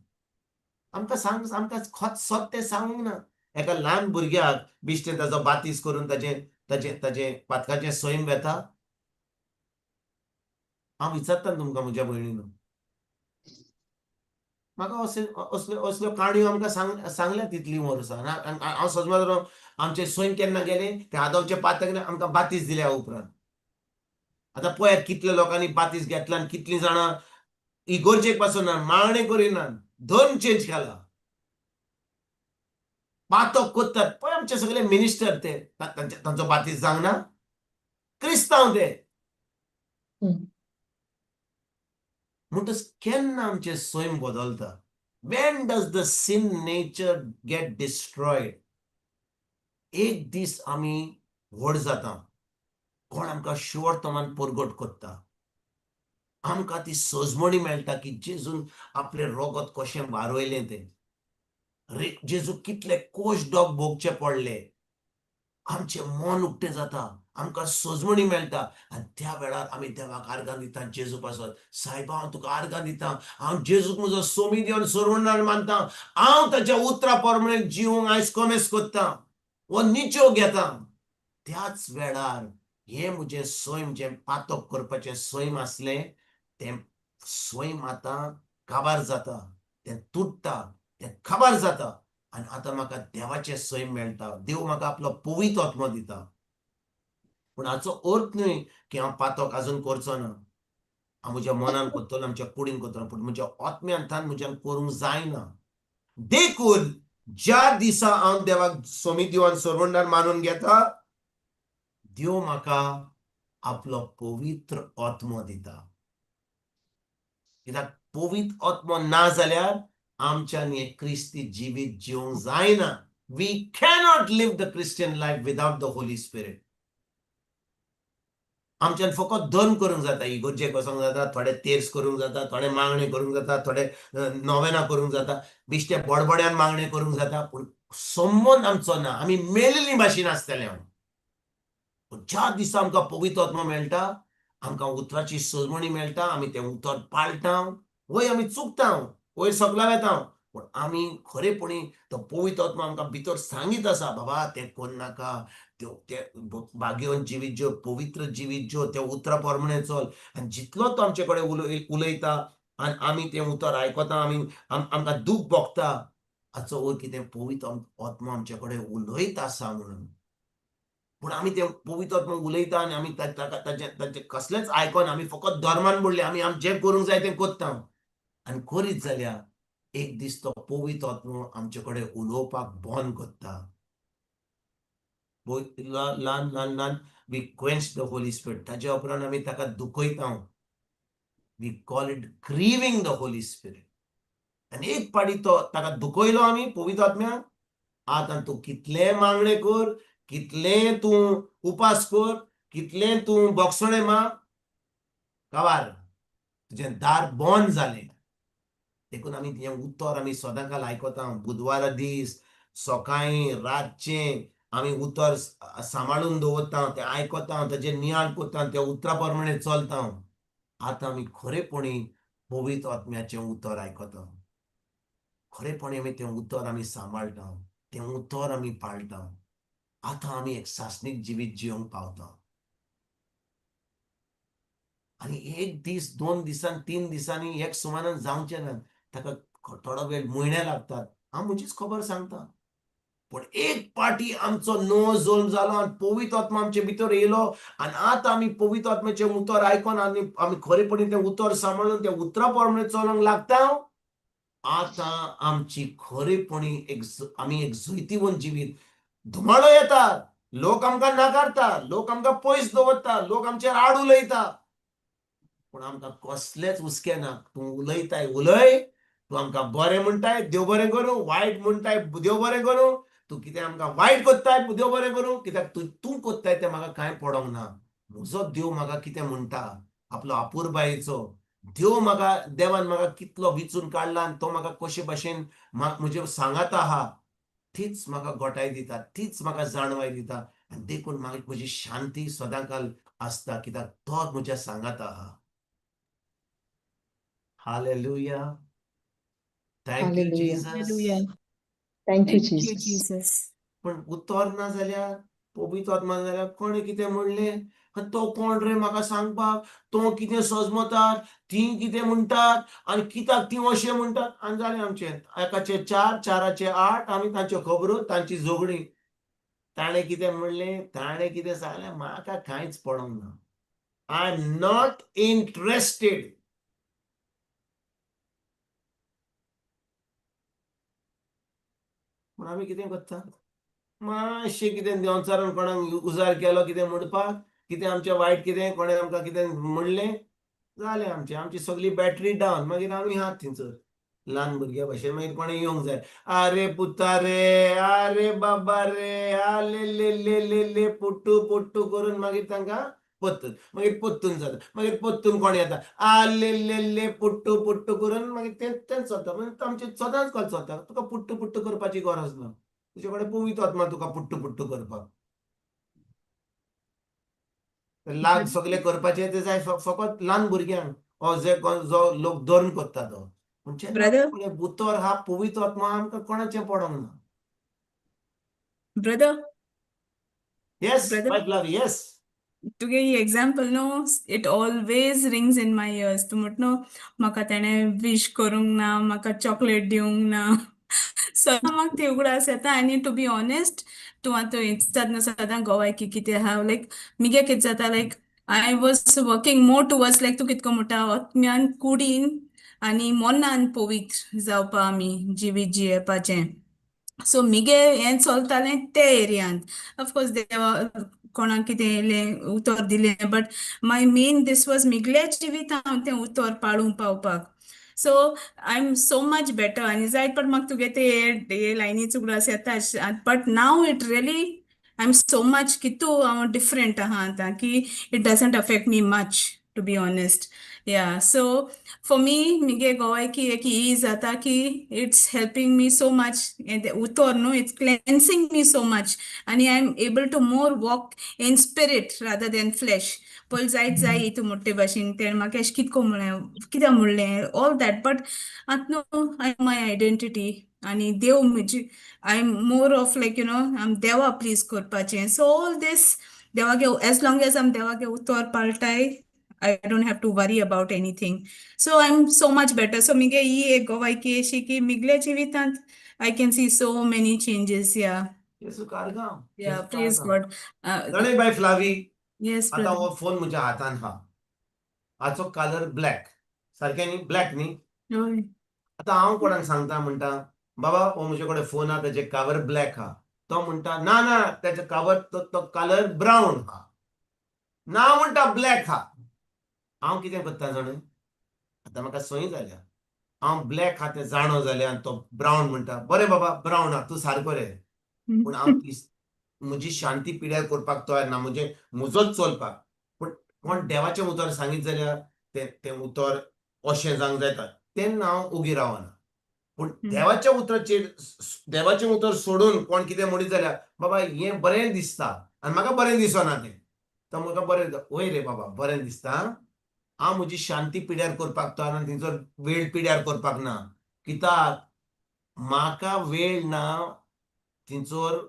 आमकां सांग, आमकां खत सत तें सांगूंक ना. एका ल्हान भुरग्याक बिश्टें ताजो बातीस करून ताजें ताजें ताजें पातकाचें सैम वेता? हांव विचारता तुमकां म्हज्या भयणीनो, म्हाका अशें असल्यो असल्यो काणयो आमकां सांगल्या तितलीं वर्सां. हांव सजमा आमचें सैम केन्ना गेलें तें आदवचें पातक आमकां बातीस दिल्या उपरांत. आतां पळयात कितल्या लोकांनी बातीस घेतला आनी कितलीं जाणां इगोर्जेक पासून ना, मागणें करिनात, धर्म चेंज केला, पातक करतात. पळय आमचे सगळे मिनिस्टर ते तांचो बातीस जावंक ना, क्रिस्तांव ते. म्हणटच केन्ना आमचें सैम बदलता? When does the sin nature get destroyed? एक दीस आमी व्हड जाता, कोण आमकां शिवर्तमान परगट करता, आमकां ती सजमणी मेळटा की जेजून आपलें रोगत कशें वारयलें तें, जेजू कितले कोश डोक भोगचे पडले. आमचें मन उक्तें जाता, आमकां सजमणी मेळटा आनी त्या वेळार आमी देवाक आर्गां दिता जेजू पासत. सायबा, हांव तुका आर्गां दिता, हांव जेजूक म्हजो सोमी देव सरवणार मानता, हांव ताच्या उतरा प्रमाणे जिवंक आयज कोमेस करता, हो निचो घेता. त्याच वेळार हें म्हजें सैम जें पातक करपाचें सैम आसलें तें सैम आतां काबार जाता, तें तुट्टा, तें काबार जाता आनी आतां म्हाका देवाचें सैम मेळटा. देव म्हाका आपलो पवित्र आत्मो दिता. पूण हाचो अर्थ न्हय की हांव पातक आजून करचो ना. हांव म्हज्या मनान करतलो, आमच्या कुडीन करतलो, पूण म्हज्या आत्म्यान म्हज्यान करूंक जायना. देखून ज्या दिसा हांव देवाक सोमी देवान सरवंडार मानून घेता, देव म्हाका आपलो पवित्र आत्मो दिता. कित्याक पवित्र आत्मो ना जाल्यार आमच्यान हें क्रिस्ती जिवीत जिवंक जायना. We cannot live the Christian life without the Holy Spirit. आमच्यान फकत धर्म करूंक जाता, इगोर्जेक वचोंक जाता, थोडे तेर्स करूंक जाता, थोडे मागणे करूंक जाता, थोडे नोवेना करूंक जाता, बिश्टे बडबड्यान मागणे करूंक जाता, पूण संबंद आमचो ना. आमी मेलेली भाशेन आसतले हांव. पूण ज्या दिसा आमकां पवित्र आत्मो मेळटा, आमकां उतराची सजमणी मेळटा, आमी तें उतर पाळटा. वय आमी चुकता, वयर सगळा वेता, पूण आमी खरेपणी तो पवित्र आत्मो आमकां भितर सांगीत आसा, बाबा तें करनाका, ते भाग्यवंत जिवीत ज्यो, पवित्र जिवीत ज्यो, त्या उतरा प्रमाणे चल. आनी जितलो तो आमचे कडेन उलयता आनी आमी तें उतर आयकता, आमी आमकां दूख भोगता, हाचो वयर कितें पवित्र आत्मो आमचे कडेन उलयत आसा म्हणून. पूण आमी तें पवित्र आत्मो उलयता आनी आमी ताका ताचें कसलेंच आयकून आमी फकत धर्मान बुडले, आमी आम जें करूंक जाय तें करता. आनी करीत जाल्यार एक दीस तो पवित्र आत्मो आमचे कडेन उलोवपाक बंद करता. ल्हान ल्हान ल्हान we quench the Holy Spirit. ताज्या उपरांत आमी ताका दुखयता. We call it grieving the Holy Spirit. आनी एक पाटी तो ताका दुखयलो आमी पवित्र आत्म्याक, आतां तूं कितलें मागणें कर, कितलें तूं उपास कर, कितलें तूं बोगसणें माग, काबार तुजें दार बंद जालें. देखून आमी हें उतर आमी सदांकाल आयकता. बुधवारा दीस सकाळीं रातचें आमी उतर सांबाळून दवरता, तें आयकता, ताजेर नियाळ करता, त्या उतरा प्रमाणे चलता. आतां आमी खरेपणी पवित्र आत्म्याचें उतर आयकता, खरेपणी आमी तें उतर आमी सांबाळटा, तें उतर आमी पाळटा. आतां आमी एक सासणीक जिवीत जिवंक पावता. आनी एक दीस, दोन दिसान, तीन दिसांनी एक सुमारान जावचें ना, ताका थोडो वेळ म्हयने लागतात. हांव म्हजीच खबर सांगता. पूण एक पाटी आमचो नवो जल्म जालो आनी पवित्र आत्मा आमचे भितर येयलो आनी आतां आमी पवित्र आत्म्याचें उतर आयकोन आनी आमी खरेपणी तें उतर सांबाळून त्या उतरा प्रमाणे चलोंक लागता. आतां आमची खरेपणी एक आमी एक जैतिवंत जिवीत. धुमाडो येता, लोक आमकां नाकारता, लोक आमकां पयस दवरता, लोक आमचेर आड उलयता, पूण आमकां कसलेच हुस्के ना. तूं उलयताय उलय, तूं आमकां बरें म्हणटाय देव बरें करूं, वायट म्हणटाय देव बरें करूं, तूं कितें आमकां वायट करताय देव बरें करूं, कित्याक तूं तूं करताय तें म्हाका कांय पडोंक ना. म्हजो देव म्हाका कितें म्हणटा, आपलो अपुरबायेचो देव म्हाका, देवान म्हाका कितलो विचून काडला आनी तो म्हाका कशे भाशेन म्हजे सांगात आहा, तीच म्हाका गोटाय दिता, तीच म्हाका जाणवाय दिता. आनी देखून म्हाका म्हजी शांती सदांकाल आसता, कित्याक तो म्हज्या सांगात आहा. Hallelujah. Thank you hallelujah. Jesus. Thank you Thank you, Jesus. Jesus. पण उतर ना जाल्यार, पवित्र आत्मा जाल्यार कोणें कितें म्हणलें, तो कोण रे म्हाका सांगपाक, तो कितें सजमतात, तीं कितें म्हणटात आनी कित्याक तीं अशें म्हणटात, आनी जालें आमचें. एकाचे चार, चाराचे आठ, आमी तांच्यो खबरो, तांची झगडीं. ताणें कितें म्हणलें, ताणें कितें सांगलें, म्हाका कांयच पडोंक ना. I am not interested. पूण आमी कितें करता, मातशें कितें देंवचारान कोणाक उजार केलो कितें म्हणपाक, कितें आमचें वायट कितें कोणें आमकां कितें म्हणलें, जालें आमचें, आमची सगळी बॅटरी डावन. मागीर आमी आहात थंयसर ल्हान भुरग्या भशेन. मागीर कोणें येवंक जाय, आरे पुता रे, आरे बाबा रे, आले ले ले ले ले पुट्टू पुट्टू करून मागीर तांकां पोत्तून, मागीर पोत्तून जाता, मागीर पोत्तून कोण येता, आले ले ले पुट्टू पुट्टू करून मागीर तें तेंच चलता. मागीर आमचें सदांच कल चलता. तुका पुट्टू पुट्टू करपाची गरज ना, तुजे कडेन पवित्र आत्मा तुका पुट्टू पुट्टू करपाक. लाग सगळे करपाचे ते जाय फकत ल्हान भुरग्यांक, ओ जे जो लोक धर्म करता तो. पूण जेन्ना उतर हा पवित्र आत्मा आमकां कोणाचें पडोंक ना. Brother. Yes, my love, yes. तुगे ही एग्जाम्पल न्हू, it always rings in my ears. तूं म्हट न्हू म्हाका तेणें विश करूंक ना, म्हाका चॉकलेट दिवंक ना, सदां म्हाका ती उगडास येता. आनी टू बी ऑनेस्ट, तूं आतां सदां सदां गोवाय की कितें आहा, लायक मुगे कितें जाता, लायक I was working more towards like तूं कितको म्हणटा आत्म्यान कुडीन आनी मनान पवित्र जावपा आमी जिवीत जियेवपाचें. सो मिगे हें चलतालें ते एरियांत. ऑफकोर्स देवा कोणाक कितें येयलें उतर दिलें, but my main this was मिगल्या जिवितांत हांव तें उतर पाळूंक पावपाक. So I am so much better. आनी जायत पण म्हाका तुगे ते हे लायनीच उगडास येता, but now it really I am so much कितू हांव डिफरंट आहा आतां की it doesn't affect me much, to be honest. Yeah, so for me मिगे गोवायकी एक ही जाता की it's helping me so much उतर न्हू, it's cleansing me so much आनी I am able to more walk in spirit rather than flesh. पयलीं जायत जाय तूं मोटे भाशेन तेणें म्हाका अशें कितको म्हणलें, कित्याक म्हणलें, ऑल that. But आतां न्हू आय माय आयडेंटिटी आनी देव म्हजी, I am more of like आम देवा प्लीज करपाचें. So all these देवागे, as long as आम देवागे उतर पाळटाय, I don't have to worry about anything. So I'm so much better. So मिगे ही एक गोवायकी अशी की मिगल्या जिवितांत I can see so many changes. Yeah. जेजूक आर्गां. Yeah, praise God. जाणा बाय फ्लावी, Yes, आतां brother. हो फोन म्हज्या हातान आहा, हाचो कलर ब्लॅक सारकें न्ही? ब्लॅक न्ही? हय. आतां हांव कोणाक सांगता, म्हणटा बाबा हो म्हजे कडेन फोन आहा, तेजे कवर ब्लॅक आहा. तो म्हणटा ना ना, तेजे कवर तो कलर ब्रावन आहा. ना म्हणटा, ब्लॅक आहा. हांव कितें करता जाणा? आतां म्हाका संय जाल्या, हांव ब्लॅक आहा तें जाणो जालें आनी तो ब्रावन म्हणटा. बरें बाबा, ब्रावन आहा, तूं सारको रे. पूण हांव म्हजी शांती पिड्यार करपाक तयार ना, म्हजें म्हजोच चलपाक. पूण कोण देवाचें उतर सांगीत जाल्यार तें तें उतर अशें जावंक जायता, तेन्ना हांव ओगी रावना. पूण देवाच्या उतराचेर, देवाचें उतर सोडून कोण कितें म्हणीत जाल्यार, बाबा हें बरें दिसता आनी म्हाका बरें दिसना तें, तर म्हाका बरें, वय रे बाबा बरें दिसता. हांव म्हजी शांती पिड्यार करपाक तयार आनी थंयसर वेळ पिड्यार करपाक ना. कित्याक म्हाका वेळ ना थंयसर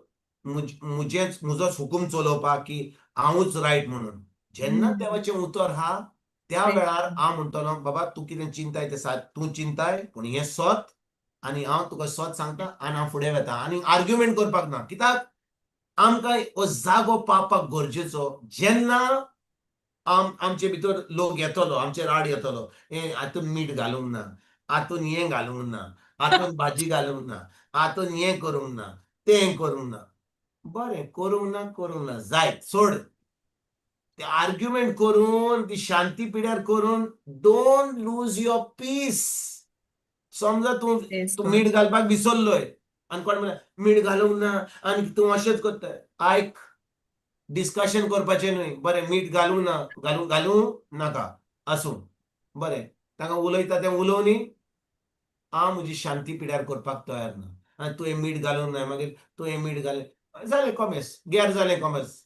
म्हजेच म्हजोच हुकूम चलोवपाक की हांवूच रायट म्हणून. जेन्ना देवाचें उतर आहा त्या वेळार हांव म्हणटलो, बाबा तूं कितें चिंताय तें तूं चिंताय, पूण हें सत आनी हांव तुका सत सांगता आनी हांव फुडें वता आनी आर्ग्युमेंट करपाक ना. कित्याक आमकां हो जागो पावपाक गरजेचो, जेन्ना आमचे भितर लोक येतलो, आमचेर आड येतलो, हे हातून मीठ घालूंक ना, हातून हें घालूंक ना, हातून भाजी घालूंक ना, हातून हें करूंक ना, तें करूंक ना. बरें, करूंक ना, करूंक ना, जायत सोड. ते आर्ग्युमेंट करून, ती शांती पिड्यार करून, don't lose your peace. समजा तूं Praise तूं God. मीठ घालपाक विसरलोय आनी कोण म्हणटा मीठ घालूंक ना आनी तूं अशेंच करताय. आयक, डिस्कशन करपाचें न्हय. बरें, मीठ घालूंक ना, घालूं घालूं नाका, आसूं, बरें. तांकां उलयता तें उलोवनी. हांव म्हजी शांती पिड्यार करपाक तयार ना. आनी तुवें मीठ घालूंक ना, मागीर तुवें मीठ घालें, जालें कॉमेस, गेर जालें कॉमेस.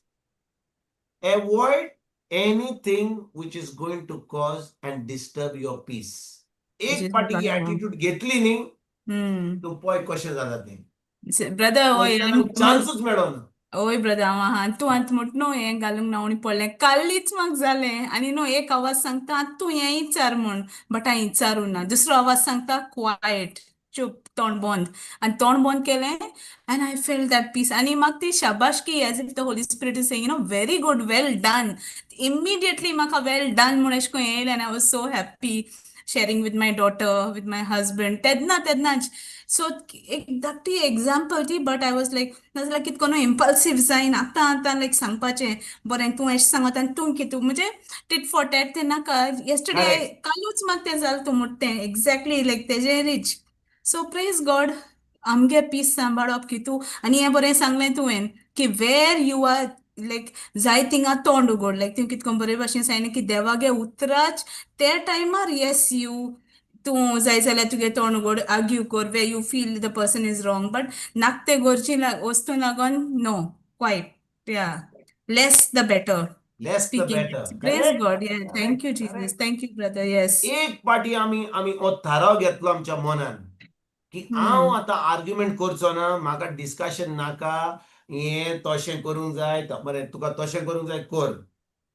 Avoid anything which is going to cause and disturb your peace. एक पाटी ही ॲटिट्यूड घेतली न्ही, तूं पळय कशें जाता तें. ब्रदर, हय. चान्सूच मेळना. ओय ब्रदर, हांव आहा तूं आतां म्हट न्हू हें घालूंक ना म्हूण पडलें, कालीच म्हाका जालें. आनी न्हू एक आवाज सांगता आतां तूं हें विचार म्हूण, बट हांवें विचारूं ना. दुसरो आवाज सांगता क्वायट, चूप, तोंड बंद. आनी तोंड बंद केलें and I felt that peace. आनी म्हाका ती शाबाशकी, as if the Holy Spirit is saying, very good, well done. Immediately म्हाका वेल डन म्हूण अशें करून येयलें आनी I was so happy sharing with my daughter, with my husband. तेन्ना तेन्नाच. सो एक धाकटी एग्जाम्पल ती, बट I was like, नाजाल्यार कितें करून इम्पल्सीव जायन आतां आतां लायक सांगपाचें, बरें तूं अशें सांगता आनी तूं कितें, म्हणजे टीट फॉर टॅट तें नाका. येस्टरडे कालूच म्हाका तें जालें तूं म्हणटा तें एक्झॅक्टली लायक तेजें रीच. सो प्रेज गॉड, आमगे पीस सांबाळप की तूं आनी हें बरें सांगलें तुवें की वेर you are like जाय थिंगा तोंड उगड. लायक तुवें कितको बरे भाशेन सांगलें की देवागे उतराच त्या टायमार येस you तूं जाय जाल्यार तुगे तोंड उगड, आर्ग्यू कर where you feel the person is wrong, but नाक ते गरजे वस्तू लागून no, quiet. Yeah, less the better. Less the speaking. Better. Praise God. Yeah, thank you, Jesus. Thank you, brother. Yes. एक पाटी आमी आमी हो थाराव घेतलो आमच्या मनान की हांव आतां आर्ग्युमेंट करचो ना, म्हाका डिस्कशन नाका. हें तशें करूंक जाय, बरें, तुका तशें करूंक जाय कर.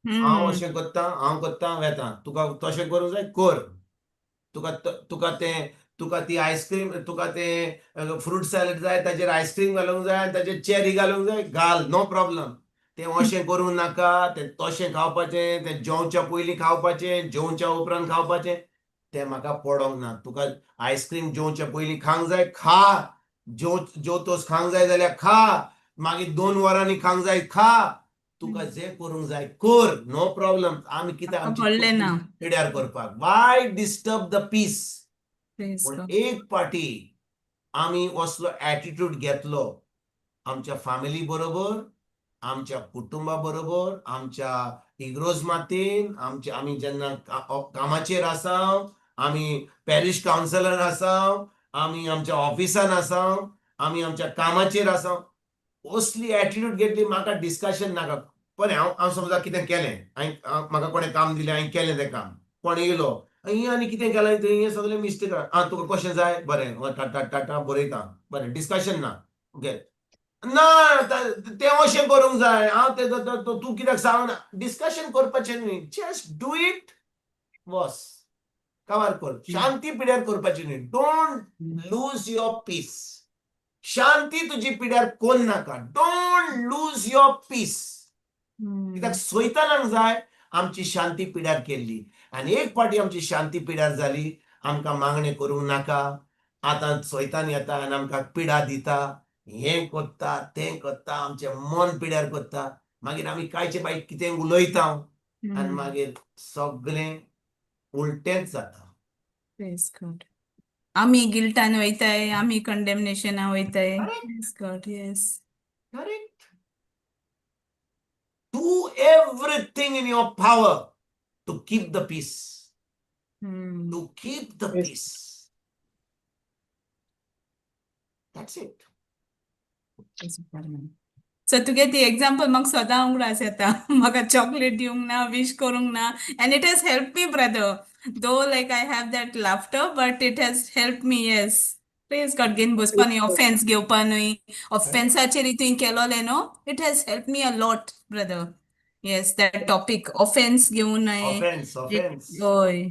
हांव अशें करता, हांव करता वेता. तुका तशें करूंक जाय कर. तुका तुका तें तुका ती आयस्क्रीम, तुका तें फ्रूट सॅलड जाय, ताजेर आयस्क्रीम घालूंक जाय आनी ताजेर चेरी घालूंक जाय, घाल, नो प्रॉब्लम. तें अशें करूं नाका, तें तशें खावपाचें, तें जेवच्या पयलीं खावपाचें, जेवच्या उपरांत खावपाचें, तें म्हाका पडोंक ना. तुका आयस्क्रीम जेवच्या पयलीं खावंक जाय खा, जेवतोच खावंक जाय जाल्यार खा, मागीर 2 वरांनी खावंक जाय खा, तुका जें करूंक जाय कर, नो प्रॉब्लम. आमी कित्याक म्हाका पडलें आमची ना. पिड्यार करपाक? Why disturb the peace? Praise पूण God. एक पाटी आमी असलो एटिट्यूड घेतलो आमच्या फॅमिली बरोबर, आमच्या कुटुंबा बरोबर, आमच्या इग्रोज मातेन, आमच्या आमी जेन्ना कामाचेर आसा, आमी पॅरिश कावन्सिलर आसा, आमी आमच्या ऑफिसान आसा, आमी आमच्या कामाचेर आसा, असली एटिट्यूड घेतली, म्हाका डिस्कशन नाका. बरें, हांव हांव समजा कितें केलें, हांवें म्हाका कोणें काम दिलें, हांवें केलें तें काम, कोण येयलो, हें आनी कितें केलां तुवें, हें सगळें मिस्टेक. आं, तुका कशें जाय? बरें, टाटा टाटा बरयता, बरें, डिस्कशन ना. ओके ना, तें अशें करूंक जाय, हांव तें तूं कित्याक सांगना? डिस्कशन करपाचें न्ही, जस्ट do it, बस काबार कर, शांती पिड्यार करपाची न्ही. Don't lose your peace. शांती तुजी पिड्यार कोण नाका. Don't lose your peace. कित्याक सैतानाक जाय आमची शांती पिड्यार केल्ली, आनी एक फावटी आमची शांती पिड्यार जाली, आमकां मागणें करूंक नाका. आतां सैतान येता आनी आमकां पिडा दिता, हें करता तें करता, आमचें मन पिड्यार करता, मागीर आमी कांयचे बाय कितें उलयता आनी मागीर सगळें उलटेंच जाता. Praise God. आमी गिल्टान वयताय, आमी कंडेमनेशना वयताय. Praise God, yes. Correct. Do everything in your power to keep the peace. To keep the peace. That's it. So तुगे ती एग्जाम्पल म्हाका सदां उगडास येता. म्हाका चॉकलेट दिवंक ना, विश करूंक ना, and it has help me, brother. Though like I have that laughter, but it has help me. Yes, praise God. घेवन बसपा न्हय, ऑफेन्स घेवपा न्हय, ऑफेन्साचेर तुवें केलोलें न्हू, it has help me a lot, brother. Yes, that topic, offence घेवूं नये. Offense, offense. हय,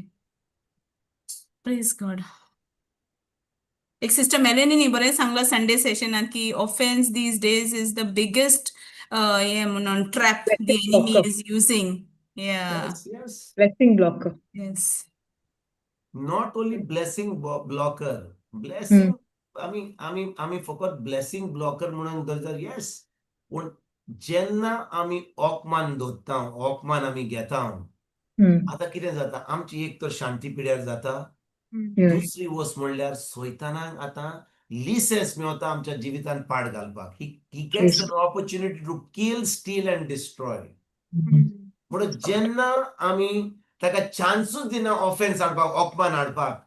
प्रेज गॉड. एक सिस्टर मेलेनी बरें सांगलां संडे सेशनात की offence these days is the biggest हें म्हणून trap the Blessing enemy blocker. Is using. Yeah. Yes. Blessing blocker. Yes. Not only blessing blocker, blessing, आमी आमी आमी फकत ब्लेसिंग ब्लॉकर म्हणून धरतात, येस, पूण जेन्ना आमी ओकमान दवरता, ओकमान आमी घेता, आतां कितें जाता, आमची एक तर शांती पिड्यार जाता. दुसरी वस्त म्हणल्यार सैतानाक आतां लिसेंस मेवता आमच्या जिवितान पाड घालपाक. He gets an opportunity to kill, steal and destroy. म्हणून जेन्ना आमी ताका चान्सूच दिना ऑफेन्स हाडपाक, ओकमान हाडपाक,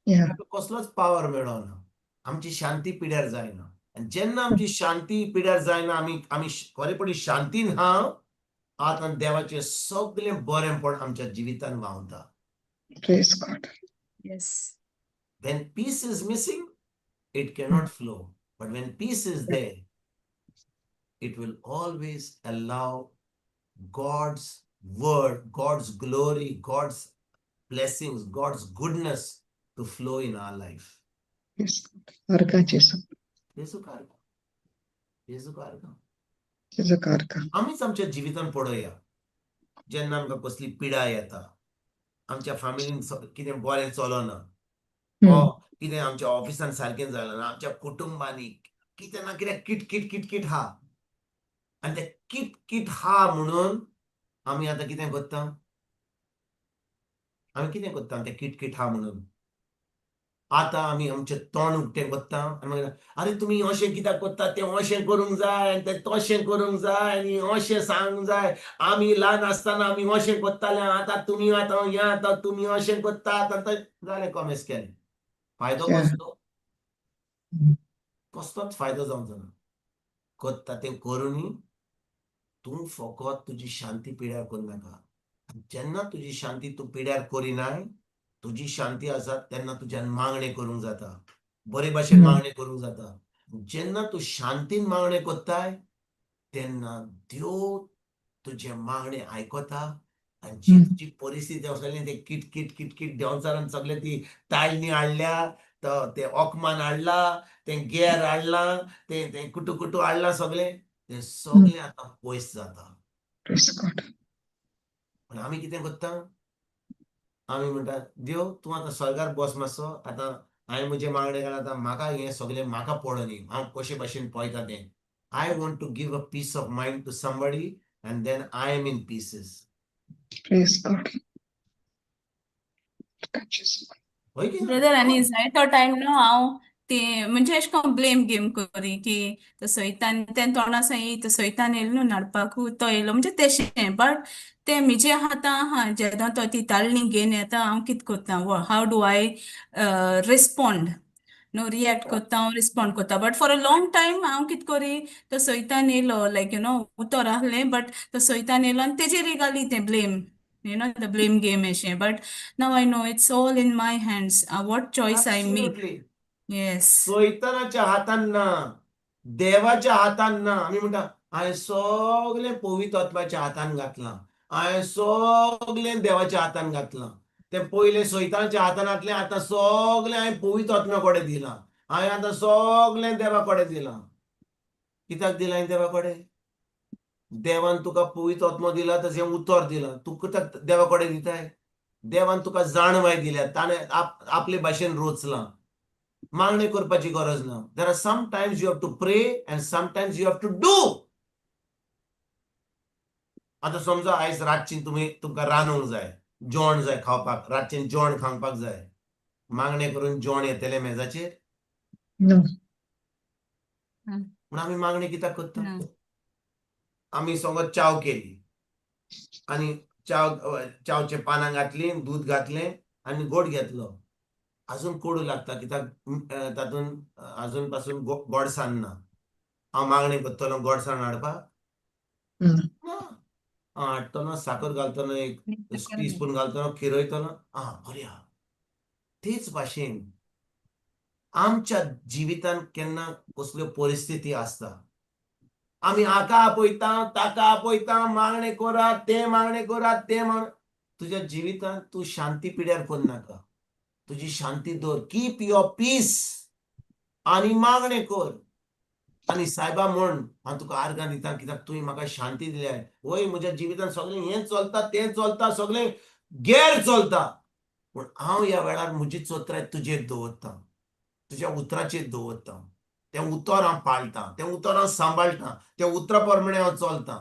ताका कसलोच पावर मेळना, आमची शांती पिड्यार जायना. आनी जेन्ना आमची शांती पिड्यार जायना, आमी आमी खरेपणी शांतीन हा, आतां देवाचें सगळें बरेंपण आमच्या जिवितान व्हांवता. Praise God. When peace is missing, it cannot flow. But when peace is there, it will always allow God's word, God's glory, God's blessings, God's goodness to flow in our life. Yes. आर्गां जेजू. जेजूक आर्गां, जेजूक आर्गां. जेजूक आर्गां. आमीच आमच्या जिवितान पळोवया, जेन्ना आमकां कसली पिडा येता, आमच्या फॅमिलीन कितें बरें चलना, ओ कितें आमच्या ऑफिसान सारकें जालें ना, आमच्या कुटुंबांनी कितें ना कितें किट किट किट किट हा, आनी ते किट किट हा म्हणून आमी आतां कितें करता? आमी कितें करता ते किट किट हा म्हणून? आतां आमी आमचें तोंड उक्तें करता आनी मागीर, अरे, तुमी अशें कित्याक करता? तें अशें करूंक जाय आनी तें तशें करूंक जाय आनी अशें सांगूंक जाय. आमी ल्हान आसतना आमी अशें करताले, आतां तुमी आतां हें, आतां तुमी अशें करतात. आतां जालें, कॉमेस केलें. फायदो कसलो? कसलोच फायदो जावचो ना. करता तें करुनी, तूं फकत तुजी शांती पिड्यार करनाका. जेन्ना तुजी शांती तूं पिड्यार करिनाय, तुजी शांती आसा, तेन्ना तुज्यान मागणें करूंक जाता, बरे भाशेन मागणें करूंक जाता. जेन्ना तूं शांतीन मागणें करताय, तेन्ना देव तुजें मागणें आयकता आनी जी तुजी परिस्थिती आसली, ते किट किट किट किट देंवचारान सगळे ती ताळणी हाडल्या, तो ते ओकमान हाडला, तें गेर हाडलां, तें तें कुटू कुटू हाडलां, सगळें तें सगळें आतां पयस जाता. Praise God. पण आमी कितें करता, आमी म्हणटा देव तूं आतां स्वर्गार बस मातसो, आतां हांवें म्हजें मागणें घालां, आतां म्हाका हें सगळें म्हाका पडोनी, हांव कशे भाशेन पळयता तें. I want to give a peace of mind to somebody and then I am in pieces. Praise God. Jesus. हय की ना? ब्रदर आनी जायतो टायम न्हू हांव ते म्हणजे अशें करून ब्लेम गेम करी की तो सैतान तें तोंडा साय तो सैतान येयलो न्हू नाडपाकू तो येयलो म्हणजे तेशें, बट तें म्हजे हातां आहा जेन्ना तो ती ताळणी घेवन येता हांव कित करता, how do I respond न्हू, रिएक्ट करता हांव, रिस्पोंड करता. But for a long time हांव कित करी, तो सैतान येयलो लायक you know उतर आहलें बट तो सैतान येयलो आनी तेजेर घाली तें blame, you know, the blame game अशें. But now I know it's all in my hands, what choice I make. Absolutely. Yes. सैतानाच्या हातान ना, देवाच्या हातान ना. आमी म्हणटा हांवें सगळें पवित्र आत्म्याच्या हातान घातलां, हांवें सगळें देवाच्या हातान घातलां. तें पयलें सैतानाच्या हातान घातलें, आतां सगळें हांवें पवित्र आत्म्या कडेन दिलां, हांवें आतां सगळें देवा कडेन दिलां. कित्याक दिलां हांवें देवा कडेन? देवान तुका पवित्र आत्मो दिला, तशें उतर दिलां, तूं कित्याक देवा कडेन दिताय? देवान तुका जाणवाय दिल्या, ताणें आपले भाशेन रोचलां, मागणें करपाची गरज ना. There are sometimes you have to pray and sometimes you have to do. आतां समजा आयज रातची तुमी तुमकां रांदूंक जाय, जेवण जाय खावपाक, रातचें जेवण खावपाक जाय, मागणें करून जेवण येतलें मेजाचेर? No. म्हूण आमी मागणें कित्याक करता? ना. आमी समज च्याव केली आनी च्यावचे पानां घातलीं, दूद घातलें आनी गोड घेतलो, अजून कोडू लागता कित्याक तातूंत अजून पासून गोडसाण ना. हांव मागणें करतलो गोडसाण हाडपाक? ना. ना. हांव हाडटलो, साकर घालतलो, एक टीस्पून घालतलो, खिरयतलो, आं बरें आहा. तेच भाशेन आमच्या जिवितांत केन्ना कसल्यो परिस्थिती आसता, आमी हाका आपयता ताका आपयता, मागणें करात, तें मागणें करात, तें मागणें. तुज्या जिवितांत तूं शांती पिड्यार करनाका, तुजी शांती दवर, कीप your piece आनी मागणें कर आनी सायबा म्हण हांव तुका आर्गां दिता कित्याक तुवें म्हाका शांती दिल्या. वय म्हज्या जिवितांत सगळें हें चलता तें चलता, सगळें गैर चलता, पूण हांव ह्या वेळार म्हजी चोत्राय तुजेर दवरता, तुज्या उतराचेर दवरता, तें उतर हांव पाळटा, तें उतर हांव सांबाळटा, त्या उतरा प्रमाणे हांव चलता.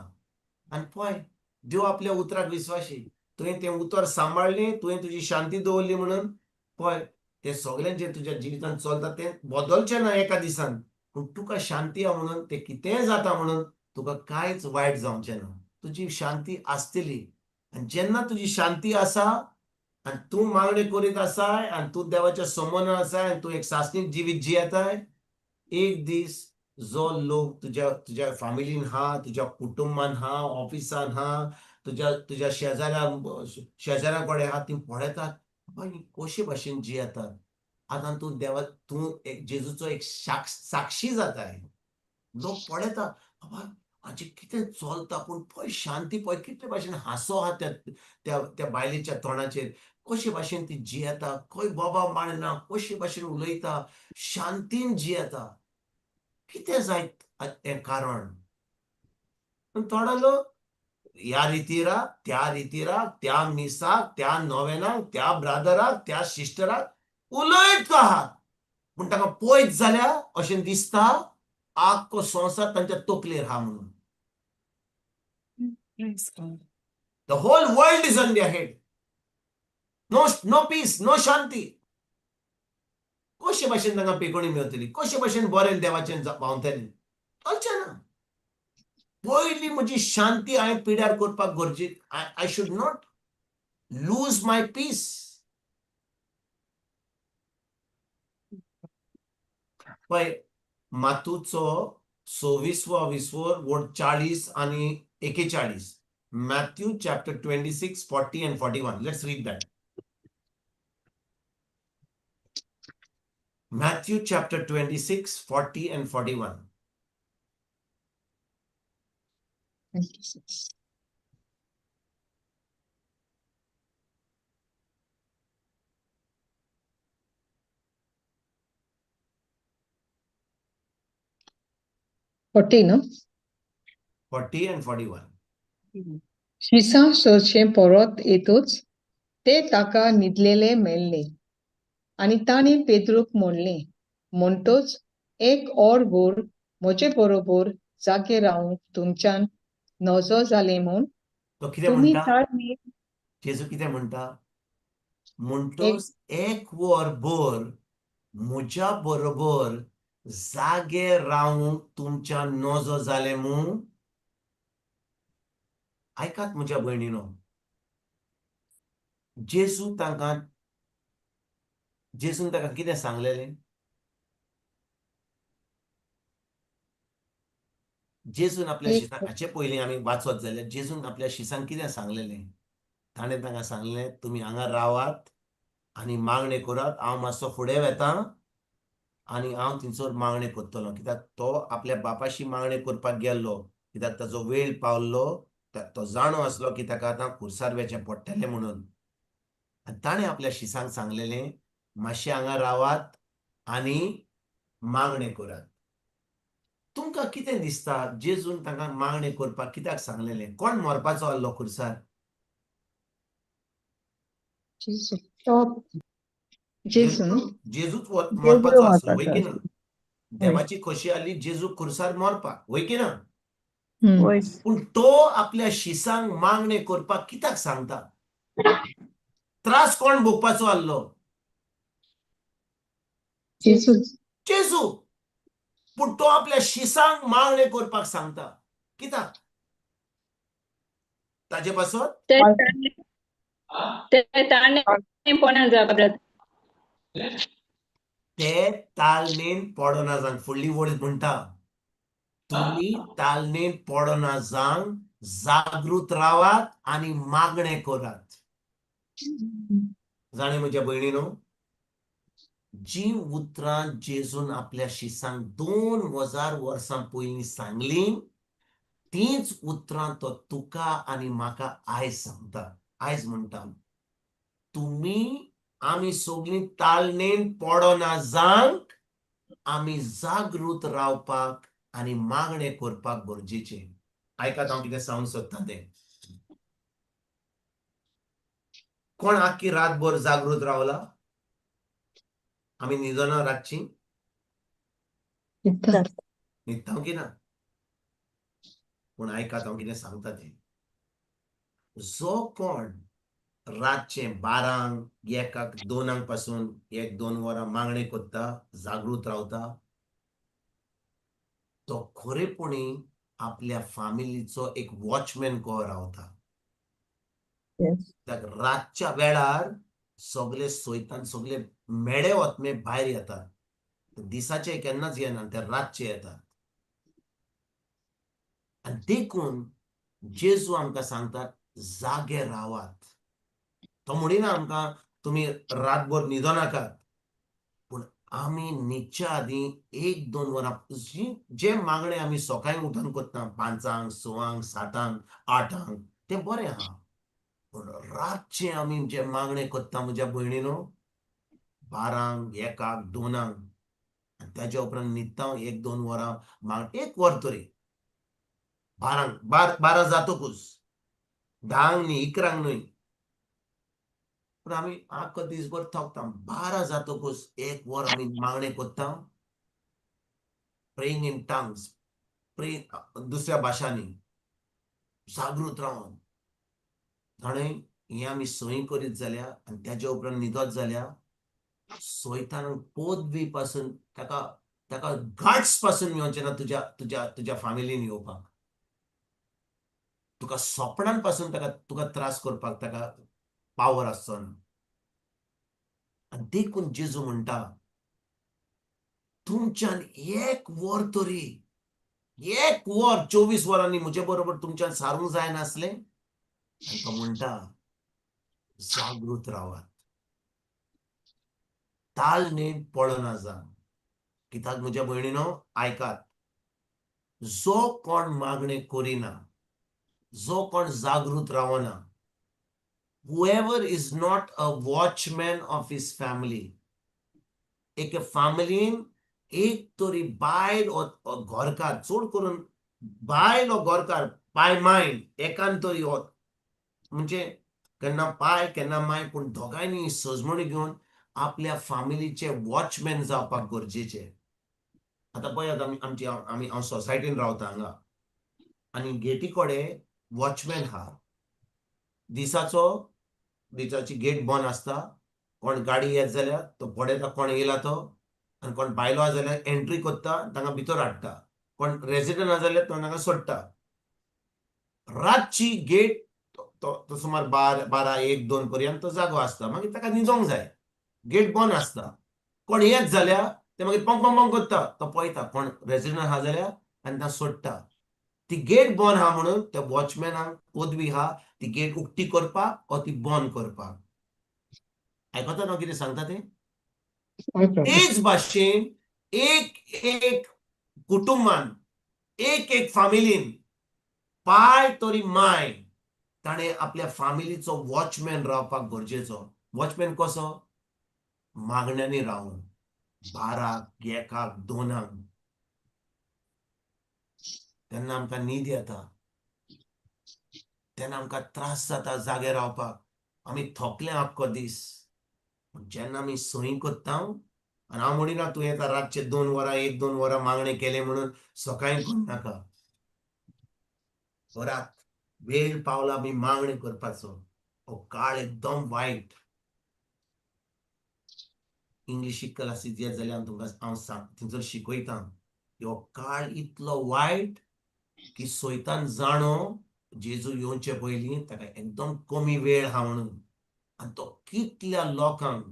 आनी पळय देव आपल्या उतराक विस्वाशी, तुवें तें उतर सांबाळ्ळें, तुवें तुजी शांती दवरली म्हणून पळय तें सगळें जें तुज्या जिवितांत चलता तें बदलचें ना एका दिसान, पूण तुका शांती आहा म्हणून तें कितेंय जाता म्हणून तुका कांयच वायट जावचें ना, तुजी शांती आसतली. आनी जेन्ना तुजी शांती आसा आनी तूं मागणें करीत आसाय आनी तूं देवाच्या समोर आसाय आनी तूं एक सासणीक जिवीत जियेताय, एक दीस जो लोक तुज्या तुज्या फामिलीन हा, तुज्या कुटुंबान हा, ऑफिसान हा, तुज्या तुज्या शेजाऱ्या कडेन आहा, ती पळयतात बाबा ही कशे भाशेन जियेतात. आतां तूं देवा तूं एक जेजूचो एक साक्षी जाताय, लोक पळयता बाबा हाचें कितें चलता, पूण पळय शांती, पळय कितले भाशेन हांसो आहा त्या त्या त्या बायलेच्या तोंडाचेर, कशे भाशेन ती जियेता, खंय बोबाव मारना, कशे भाशेन उलयता, शांतीन जियेता. कितें जायत तें कारण? पूण थोडो लोक ह्या रितीराक त्या रितीराक त्या मिसाक त्या नोवेनाक त्या ब्रादराक त्या सिस्टराक उलयत आहात, पूण ताका पळयत जाल्यार अशें दिसता आख्खो संवसार तांच्या तकलेर आहा म्हणून. The whole world is on their head. No, no peace, no Shanti. कशे भाशेन तांकां पेकोणी मेळटली, कशे भाशेन बरें देवाचें पावतलें? चलचें ना. पयली म्हजी शांती हांवें पिड्यार करपाक गरजे, I should not lose my peace. पळय मातूचो 26वो विसवोर वोड 40 आनी 41, Matthew chapter 26, 40 and 41. Let's read that. Matthew chapter 26, 40 and 41. 26. 40, no? 40 and 41. शिसां सोरचें परत येतूच ते ताका न्हिदलेले मेल्ले आनी तांणी पेद्रूक म्हणलें, म्हणटच एक और भर म्हजे बरोबर जागे रावूंक तुमच्यान नजो जालें म्हूण तो कितें तुमी म्हणटा? ताळमेळ जेजू कितें म्हणटा? म्हणटच एक वर भर म्हज्या बरोबर जागे रावूंक तुमच्या नजो जालें मू? आयकात म्हज्या भयणीनो, जेजू तांकां, जेजून ताका कितें सांगलेलें? जेजून आपल्या शिसांक, हाचे पयलीं आमी वाचत जाल्यार जेजून आपल्या शिसांक कितें सांगलेलें? ताणें तांकां सांगलें, तुमी हांगा रावात आनी मागणें करात, हांव मातसो फुडें वेता आनी हांव थंयसर मागणें करतलो. कित्याक तो आपल्या बापाशी मागणें करपाक गेल्लो, कित्याक ताजो वेळ पावल्लो, तो जाणो आसलो की ताका आतां खुर्सार वेचें पडटलें म्हणून. आनी ताणें आपल्या शिसांक सांगलेलें, मातशें हांगा रावात आनी मागणें करात. तुमकां कितें दिसता, जेजून तांकां मागणें करपाक कित्याक सांगलेलें? कोण मरपाचो आहलो खुर्सार? जेजू. जेजूच मरपाचो आसलो, वय की ना? देवाची खोशी आसली जेजू खुर्सार मरपाक, वय की ना? पूण तो आपल्या शिसांक मागणें करपाक कित्याक सांगता? त्रास कोण भोगपाचो आहलो? जेजू. जेजू. पूण तो आपल्या शिसांक मागणें करपाक सांगता, कित्याक? ताजे पासत ते ताणेपणा जावप, ते तालनेन पडना जावंक. फुडली वळ म्हणटा, तुमी तालनेन पडना जावंक जागृत रावात आनी मागणें करात. जाणें म्हज्या भयणीनो, जी उतरां जेजून आपल्या शिसांक 2000 वर्सां पयलीं सांगली, तीच उतरां तो तुका आनी म्हाका आयज सांगता. आयज म्हणटा, तुमी आमी सगळीं तालनेन पडना जावंक आमी जागृत रावपाक आनी मागणें करपाक गरजेचें. आयकात हांव कितें सांगूंक सोदता तें. कोण आख्खी रातभर जागृत रावला? आमी न्हिदना रातची? न्हिदता की ना? पूण आयकात हांव कितें सांगता तें. जो कोण रातचे 12, 1, 2 पासून 1-2 वरां मागणें करता, जागृत रावता, तो खरेपणी आपल्या फामिलीचो एक वॉचमॅन कसो रावता. रातच्या वेळार सगळे सोयतान सगळे मेडे वतमे भायर येतात, दिसाचे केन्नाच येना, ते रातचे येतात. आनी देखून जेजू आमकां सांगतात, जागे रावात. तो म्हणिना आमकां तुमी रातभर न्हिदो नाकात, पूण आमी न्हिदच्या आदीं 1-2 वरां जे मागणें आमी सकाळीं उठून करता, 5, 6, 7, 8, तें बरें आहा. पूण रातचें आमी जे मागणें करता म्हज्या भयणीनो, 12, 1, 2, आनी ताज्या उपरांत न्हिदता 1-2 वरां, माग 1 वर तरी, 12 जातकूच, 10 न्ही, 11 न्हय, पूण आमी आख्खो दीसभर थकता. 12 जातकूच 1 वर आमी मागणें करता, प्रेइंग इन टंग्स, दुसऱ्या भाशांनी जागृत रावन. जाणें, हें आमी संय करीत जाल्यार आनी ताज्या उपरांत न्हिदत जाल्यार सोयतान पदवी पासून ताका ताका गाट्स पासून मेवचें ना तुज्या तुज्या तुज्या फामिलीन येवपाक, तुका सोपणान पासून ताका तुका त्रास करपाक ताका पावर आसचो ना. आनी देखून जेजू म्हणटा, तुमच्यान 1 वर तरी, 1 वर 24 वरांनी म्हजे बरोबर तुमच्यान सारूंक जायनासलें? आनी तो म्हणटा, जागृत रावात, तालनेन पडना जावं. कित्याक म्हज्या भयणीनो आयकात, जो कोण मागणें करिना, जो कोण जागृत रावना, whoever is not a watchman of his family, एके फामिलीन एक तरी बायल घरकार, चड करून बायल हो गोरकार पाय मायन एकान तरी हो म्हणजे केन्ना पाय केन्ना माय, पूण दोगांयनी सजमणी घेवन आपल्या फामिलीचे वॉचमॅन जावपाक गरजेचे. आतां पळयात, आमी आमची आमी हांव सोसायटीन रावता हांगा आनी गेटी कडेन वॉचमॅन आहा. दिसाचो दिसाची गेट बंद आसता. कोण गाडी येत जाल्यार तो पळयता कोण येयला तो, आनी कोण बायलो आसा जाल्यार एंट्री करता, तांकां भितर हाडटा. कोण रेजिडंट आसा जाल्यार तो तांकां सोडटा. रातची गेट तो तो सुमार 12, 1, 2 पर्यंत तो जागो आसता. मागीर ताका न्हिदोंक जाय, गेट बंद आसता. कोण येत जाल्यार ते मागीर पंग पंग पंग करता, तो पळयता कोण रेजिडंट आहा जाल्यार आनी तांकां सोडटा. ती गेट बंद आहा म्हणून त्या वॉचमॅनाक पदवी आहा ती गेट उक्ती करपाक ओ ती बंद करपाक. आयकता न्हू कितें सांगता तें? हय प्रभू. तेच भाशेन एक एक कुटुंबान, एक एक फामिलीन पाय तरी माय ताणें आपल्या फामिलीचो वॉचमॅन रावपाक गरजेचो. वॉचमॅन कसो? मागण्यांनी रावन 12क, 1क, 2क तेन्ना आमकां न्हीद येता, तेन्ना आमकां त्रास जाता जागे रावपाक, आमी थकले आख्खो दीस. पूण जेन्ना आमी सही करता, आनी हांव म्हणिना तूं येता रातचे 2 वरां, 1 2 वरां मागणें केलें म्हणून सकाळीं करनाका. करात, वेळ पावला आमी मागणें करपाचो. हो काळ एकदम वायट. इंग्लीश शिकल आसत येत जाल्यार हांव तुमकां हांव सांग थंयसर शिकयता. हो काळ इतलो वायट की सोयतान जाणो जेजू येवचे पयलीं ताका एकदम कमी वेळ आहा म्हणून. आनी तो कितल्या लोकांक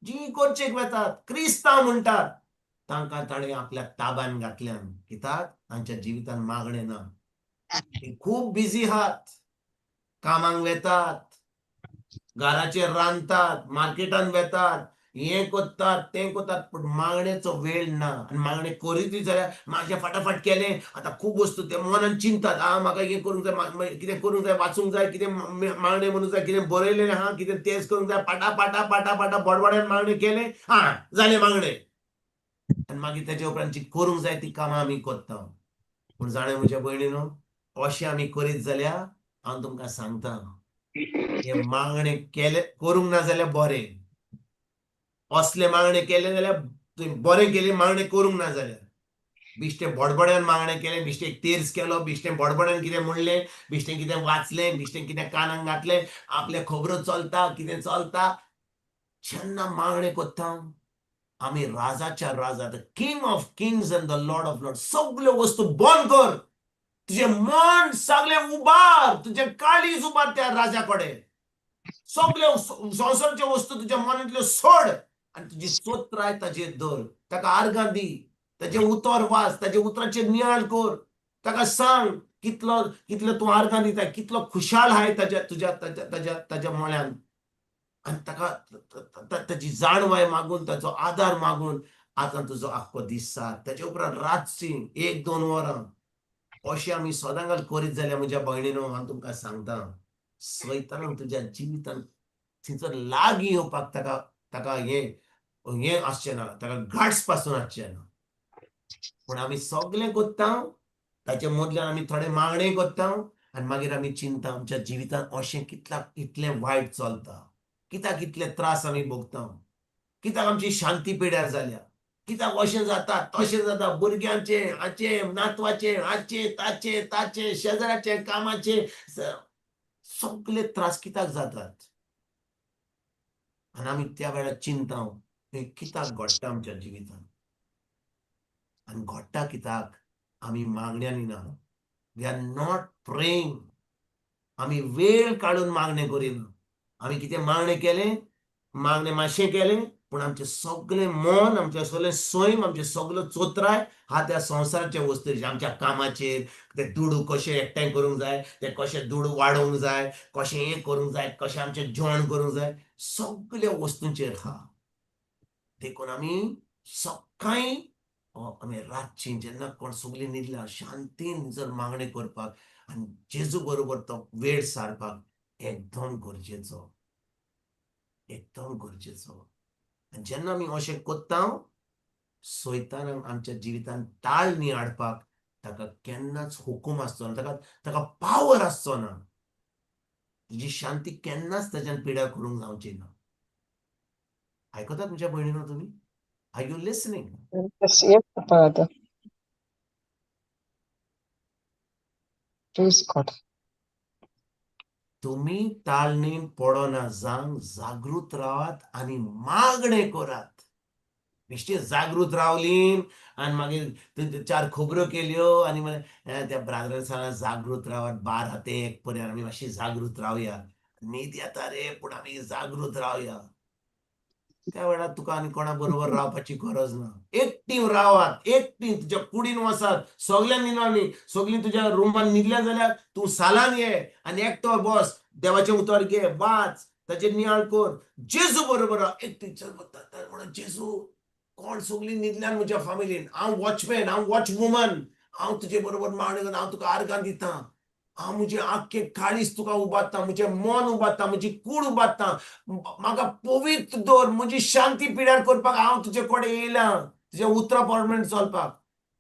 जी इगर्जेक वेतात, क्रिस्तांव म्हणटात, तांकां ताणें आपल्या ताब्यान घातल्यान. कित्याक तांच्या जिवितान मागणें ना. ती खूब बिजी आहात, कामांक वेतात, घराचेर रांदतात, मार्केटान वेतात, हें करतात तें करतात, पूण मागणेचो वेळ ना. आनी मागणें करीतूय जाल्यार मातशें फाटाफाट केलें, आतां खूब वस्तू ते मनान चिंतात, आ म्हाका हें करूंक जाय, कितें करूंक जाय, वाचूंक जाय, कितें मागणें म्हणूंक जाय, कितें बरयलेलें आहा, कितें तेच करूंक जाय, पाटा पाटा पाटा पाटा बडबड्यान मागणें केलें, आं जालें मागणें. आनी मागीर तेच्या उपरांत जी करूंक जाय ती कामां आमी करता. पूण जाणें म्हज्या भयणीनो, अशें आमी करीत जाल्यार हांव तुमकां सांगता, हें मागणें केलें करूंक ना जाल्यार बरें. असले मागणें केलें जाल्यार तुवें बरें केलें, मागणें करूंक ना जाल्यार बिश्टें बडबड्यान मागणें केलें, बिश्टें एक तेर्स केलो, बिश्टें बडबड्यान कितें म्हणलें, बिश्टें कितें वाचलें, बिश्टें कितें कानाक घातलें, आपल्या खबरो चलता कितें चलता. जेन्ना मागणें करता आमी राजाच्या राजा, the king of kings and the lord of lord, सगल्यो वस्तू बंद कर, तुजें मन सगळें उबार, तुजें काळीज उबार त्या राजा कडेन, सगल्यो संवसारच्यो वस्तू तुज्या मनांतल्यो सोड आनी तुजी स्तोत्राय ताजेर धर, ताका आर्गां दी, ताजें उतर वाच, ताजे उतराचेर नियाळ कर, ताका सांग कितलो कितलो तूं आर्गां दिता, कितलो खुशाल आहाय ताज्या तुज्या ताज्या ताज्या ताज्या मोळ्यान. आनी ताका ताजी जाणवाय मागून, ताचो आदार मागून आतां तुजो आख्खो दीस सार. ताचे उपरांत रातची 1 2 वरां अशें आमी सदांकाल करीत जाल्यार म्हज्या भयणीनो, हांव तुमकां सांगता, सैतानान तुज्या जिवितान थंयसर लागीं येवपाक ताका ताका हें हें आसचें ना, ताका गाट्स पासून आसचें ना. पूण आमी सगळें करता, ताचे मदल्यान आमी थोडे मागणें करता आनी मागीर आमी चिंता आमच्या जिवितांत अशें कितल्याक इतलें वायट चलता, कित्याक इतले त्रास आमी भोगता, कित्याक आमची शांती पिड्यार जाल्या, कित्याक अशें जाता तशें जाता, भुरग्यांचें, हाचें, नातवाचें, हाचें, ताचें ताचें, शेजाराचें, कामाचें, सगळे त्रास कित्याक जातात. आनी आमी त्या वेळार चिंता हें कित्याक घडटा आमच्या जिवितांत. आनी घडटा कित्याक आमी मागण्यांनी ना, we are not praying. आमी वेळ काडून मागणें करिना. आमी कितें मागणें केलें, मागणें मातशें केलें, पूण आमचें सगळें मन, आमचें सगळें सैम, आमचें सगळो चोत्राय हा त्या संवसाराच्या वस्तूचेर, आमच्या कामाचेर, ते दुडू कशे एकठांय करूंक जाय, ते कशे दुडू वाडोवंक जाय, कशें हें करूंक जाय, कशें आमचें जेवण करूंक जाय, सगळ्या वस्तूंचेर हा. देखून आमी सकाळीं आमी रातची जेन्ना कोण सगळीं न्हिदला शांतीन जर मागणें करपाक आनी जेजू बरोबर तो वेळ सारपाक एकदम गरजेचो, एकदम गरजेचो. आनी जेन्ना आमी अशें करता, सैतानाक आमच्या जिवितांत ताळणी हाडपाक ताका केन्नाच हुकूम आसचो ना, ताका ताका पावर आसचो ना. तुजी शांती केन्नाच ताच्यान पिड्यार करूंक जावची ना. आयकता तुमच्या भयणीनो तुमी? Are you listening? Yes, yes, brother. Praise God. तुमी ताळणीन पडना जावंक जागृत रावात आनी मागणें करात. बेश्टी जागृत रावली आनी मागीर चार खबऱ्यो केल्यो आनी मागीर त्या ब्रादरान सांगलां जागृत रावात, 12 ते 1 पर्यंत आमी मातशी जागृत रावया, न्हीद येता रे पूण आमी जागृत रावया. त्या वेळार तुका आनी कोणा बरोबर रावपाची गरज ना. एकटी रावात, एकटी तुज्या कुडीन वसात, सगळ्यां न्हिदनी, सगळीं तुज्या रुमान न्हिदल्या जाल्यार तूं सालान ये आनी एकटो बस, देवाचें उतर घे, वाच, ताचेर नियाळ कर, जेजू बरोबर राव. एकटी चल म्हणून जेजू कोण सगळीं न्हिदल्यान म्हज्या फामिलीन, हांव वॉचमॅन, हांव वॉच वुमन, हांव तुजे बरोबर मागणी करता, हांव तुका आर्गां दिता, हांव म्हजें आख्खें काळीज तुका उबारता, म्हजें मन उबारता, म्हजी कूड उबारता, म्हाका पवित्र दवर, म्हजी शांती पिड्यार करपाक हांव तुजे कडेन येयलां, तुज्या उतरा प्रमाणे चलपाक.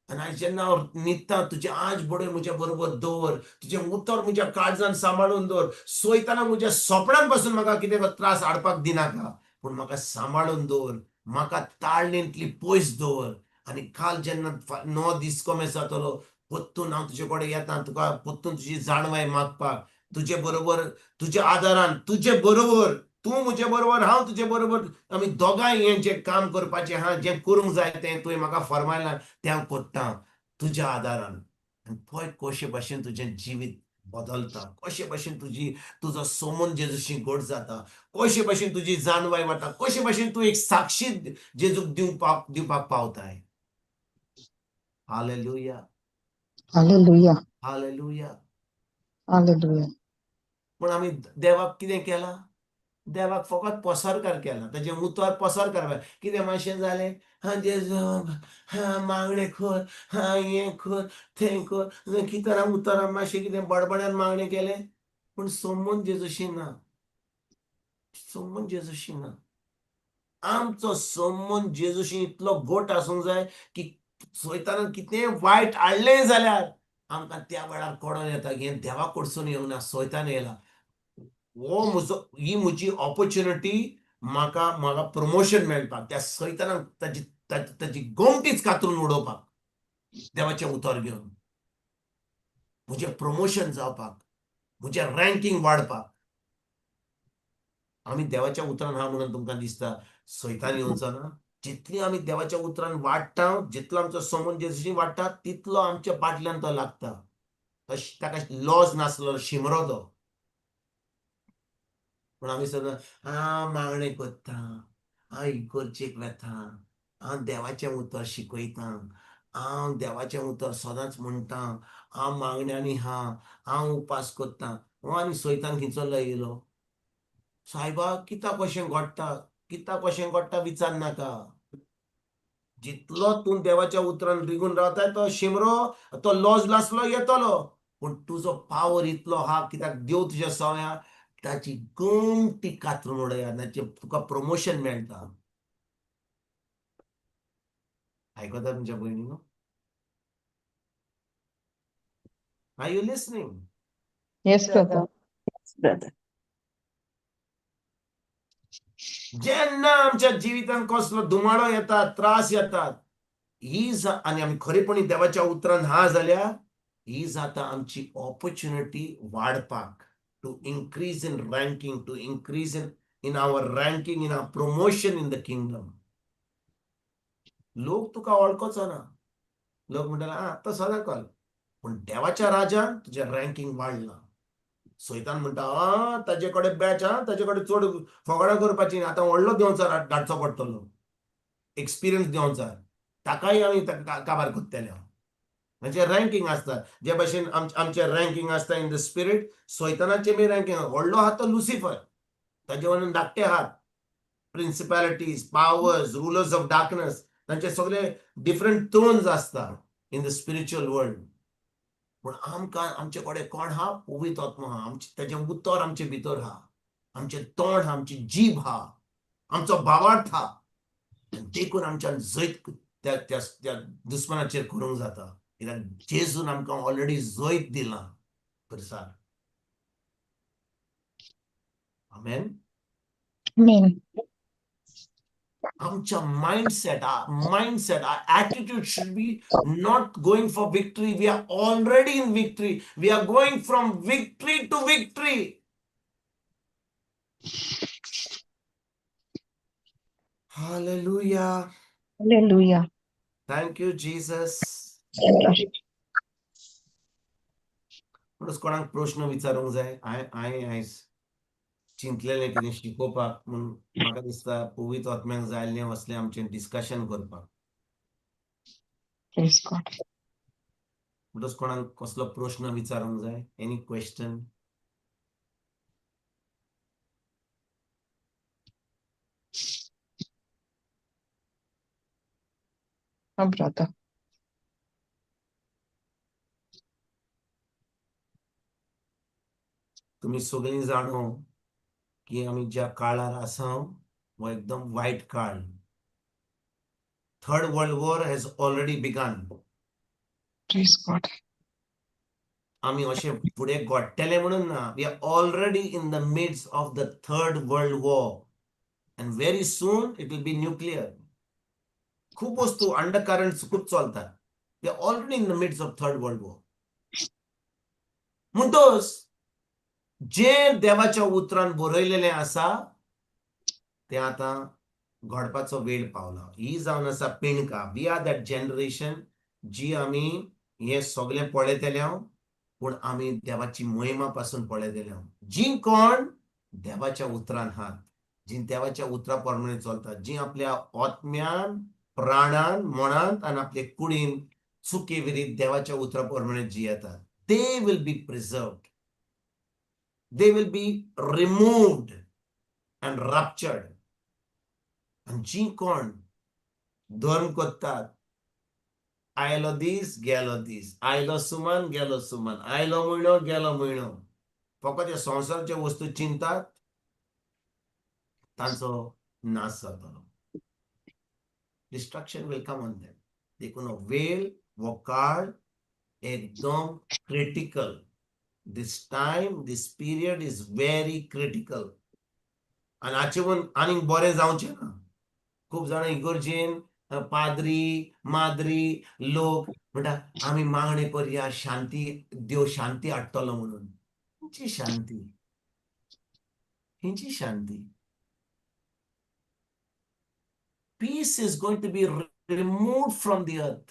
आनी आयज जेन्ना हांव न्हिदता तुजें आज बडय म्हज्या बरोबर दवर, तुजें उतर म्हज्या काळजान सांबाळून दवर, सोयताना म्हज्या सोपणां पासून म्हाका कितें त्रास हाडपाक दिनाका, पूण म्हाका सांबाळून दवर, म्हाका ताळणींतली पयस दवर. आनी काल जेन्ना 9 दीस कमी जातलो, परतून हांव तुजे कडेन येता, तुका परतून तुजी जाणवाय मागपाक, तुजे बरोबर, तुज्या आदारान, तुजे बरोबर, तूं म्हजे बरोबर, हांव तुजे बरोबर, आमी दोगांय हें जें काम करपाचें आहा, जें करूंक जाय तें तुवें म्हाका फरमायलां तें हांव करतां तुज्या आदारान. आनी पळय कशे भाशेन तुजें जिवीत बदलता, कशे भाशेन तुजी तुजो सोमून जेजूशी घट जाता, कशे भाशेन तुजी जाणवाय वाडटा, कशे भाशेन तूं एक साक्षी जेजूक दिवपाक पावताय. Hallelujah. Hallelujah. Hallelujah. Hallelujah. पूण आमी देवाक कितें केलां? देवाक फकत पसरकार केला, ताजें उतर पसरकार. कितें मातशें जालें, हा जेजू, हा मागणें कर, हा हें कर, तें कर, कितें उतरां मातशें कितें बडबड्यान मागणें केलें, पूण सोमून जेजूशी ना, सोमून जेजूशी ना. आमचो सोमून जेजूशी इतलो गोट आसूंक जाय की सोयताना कितें वायट हाडलें जाल्यार आमकां त्या वेळार कळोन येता की हें देवा कडसून येवना, सोयतान येयला. हो म्हजो, ही म्हजी ऑपॉर्च्युनिटी म्हाका म्हाका प्रमोशन मेळपाक, त्या सैतानाक ताची ताची गोमटीच कातरून उडोवपाक, देवाचें उतर घेवन म्हजें प्रमोशन जावपाक, म्हजें रँकींग वाडपाक. आमी देवाच्या उतरान आहा म्हणून तुमकां दिसता सैतान येवचो ना. जितली आमी देवाच्या उतरान वाडटा, जितलो आमचो समज जेजूशी वाडटा, तितलो आमच्या फाटल्यान तो लागता. ताका लॉज नासलो शिमरो तो. पूण आमी सदां हांव मागणें करता, हांव इगर्जेक वेता, हांव देवाचें उतर शिकयतां, हांव देवाचें उतर सदांच म्हणटा, हांव मागण्यांनी आहा, हांव उपास करता. हो आनी सैतान खंयचो येयलो? सायबा, कित्याक कशें घडटा, कित्याक कशें घडटा विचार नाका. जितलो तूं देवाच्या उतरान रिगून रावताय, तो शिमरो, तो लॉज नासलो येतलो, पूण तुजो पावर इतलो आहा कित्याक देव तुज्या सवया, ताची गोमटी कातरून उडया, ताचें तुका प्रमोशन मेळटा. आयकता तुमच्या भयणीनो? Are you listening? Yes, brother. Yes, brother. जेन्ना आमच्या जिवितांत कसलो धुमाडो येता, त्रास येतात, ही आनी आमी खरेपणी देवाच्या उतरान हा जाल्यार ही जाता आमची ऑपॉर्च्युनिटी वाडपाक, to increase in ranking, to increase in our ranking, in our promotion in the kingdom. लोक तुका वळखचो ना, लोक म्हणटाले आं तो सदां कल, पूण देवाच्या राजान तुजें रँकींग वाडलां. सैतान म्हणटा, आं ताजे कडेन बॅच आं, ताजे कडेन चड फकाणां करपाची, आतां व्हडलो देंवचार धाडचो पडटलो, एक्सपिरियन्स देंवचार, ताकाय आमी काबार करतले. म्हणजे रँकींग आसता, जे भाशेन आमचें रँकींग आसता इन the spirit, सैतानाचें बी रँकींग. व्हडलो आहा तो लुसिफर, ताजे वयल्यान धाकटे आहात principalities, powers, rulers of darkness, तांचे सगळे डिफरंट थ्रोन्स आसता इन the spiritual world. पूण आमकां आमचे कडेन कोण आहा? पवित्र आत्मा आहा. आमचे ताजें उतर आमचे भितर आहा, आमचें तोंड आहा, आमची जीभ आहा, आमचो भावार्थ आहा, आनी देखून आमच्यान जैत त्या त्या त्या दुस्मनाचेर करूंक जाता. कित्याक जेजून आमकां ऑलरेडी जैत दिलां खुरसार. आमेन. Amen. आमच्या mindset, our mindset, our attitude should be not going for victory. We are already in victory. We are going from victory to victory. Hallelujah. Hallelujah. Thank you, Jesus. म्हणून कोणाक प्रश्न विचारूंक जाय? हांवें हांवें आयज चिंतलेलें कितें शिकोवपाक, म्हूण म्हाका दिसता पवित्र आत्म्याक जाय आसलें असलें आमचें डिस्कशन करपाक. Praise God. म्हणटच कोणाक कसलो प्रश्न विचारूंक जाय? Any question? No, brother. तुमी सगळीं जाणो की आमी ज्या काळार आसा हो एकदम वायट काळ. Third world war has already begun. Praise God. आमी अशें फुडें घडटलें म्हणून ना, we are already in the midst of the third world war and very soon it will be nuclear. खूब वस्तू अंडर करंट्स खूब चलतात. We are already in the midst of third world war. म्हणटोच जें देवाच्या उतरान बरयलेलें आसा तें आतां घडपाचो वेळ पावला. ही जावन आसा पिणका. We are that generation जी आमी हें सगळें पळयतले, पूण आमी देवाची महिमा पासून पळयतले. जी कोण देवाच्या उतरान आहात, जी देवाच्या उतरा प्रमाणे चलतात, जी आपल्या आत्म्यान, प्राणान, मनांत आनी आपले कुडीन चुके विरीत देवाच्या उतरा प्रमाणे जियेतात, they will be preserved, they will be removed and raptured. आनी जी कोण धर्म करतात, आयलो दीस गेलो दीस, आयलो सुमान गेलो सुमान, आयलो म्हयनो गेलो म्हयनो, फकत ह्या संवसाराच्यो वस्तू चिंतात, तांचो नाश जातलो. Destruction will come on them. देखून हो वेळ, हो काळ एकदम critical. This time, this period is very critical. आनी हाचे वयर आनीक बरें जावचें ना. खूब जाणां इगर्जेन पाद्री माद्री लोक म्हणटा, आमी मागणें करया, शांती, देव शांती हाडटलो म्हणून. खंयची शांती? खंयची शांती? Peace is going to be removed from the earth.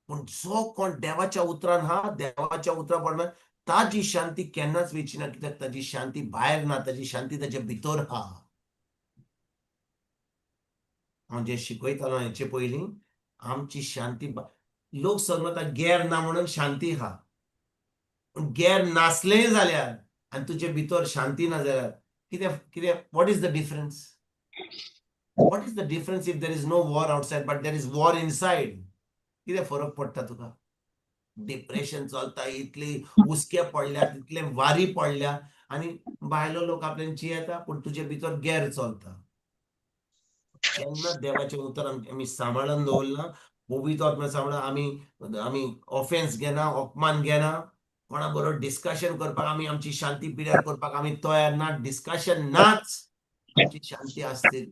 पूण जो कोण देवाच्या उतरान हा, देवाच्या उतरा प्रमाणे, ताजी शांती केन्नाच वयची ना, कित्याक ताजी शांती भायर ना, ताजी शांती ताजे भितर हा. हांव जें शिकयतालो हेचे पयलीं, आमची शांती, लोक समजता गेर ना म्हणून शांती हा, पूण गेर नासलें जाल्यार आनी तुजे भितर शांती ना जाल्यार कितें कितें? What is the difference? What is the difference if there is no war outside but there is war inside? कितें फरक पडटा तुका? डिप्रेशन चलता, इतली हुस्के पडल्या, इतले वारी पडल्या आनी भायलो लोक आपल्यान जियेता, पूण तुजे भितर गेर चलता. केन्ना देवाचें उतर आमी सांबाळून दवरलां, पवित्र आत्मा सांबाळून, आमी आमी ऑफेन्स घेना, अपमान घेना, कोणा बरोबर डिस्कशन करपाक आमी आमची शांती पिड्यार करपाक आमी तयार ना, डिस्कशन नाच, आमची शांती आसतली.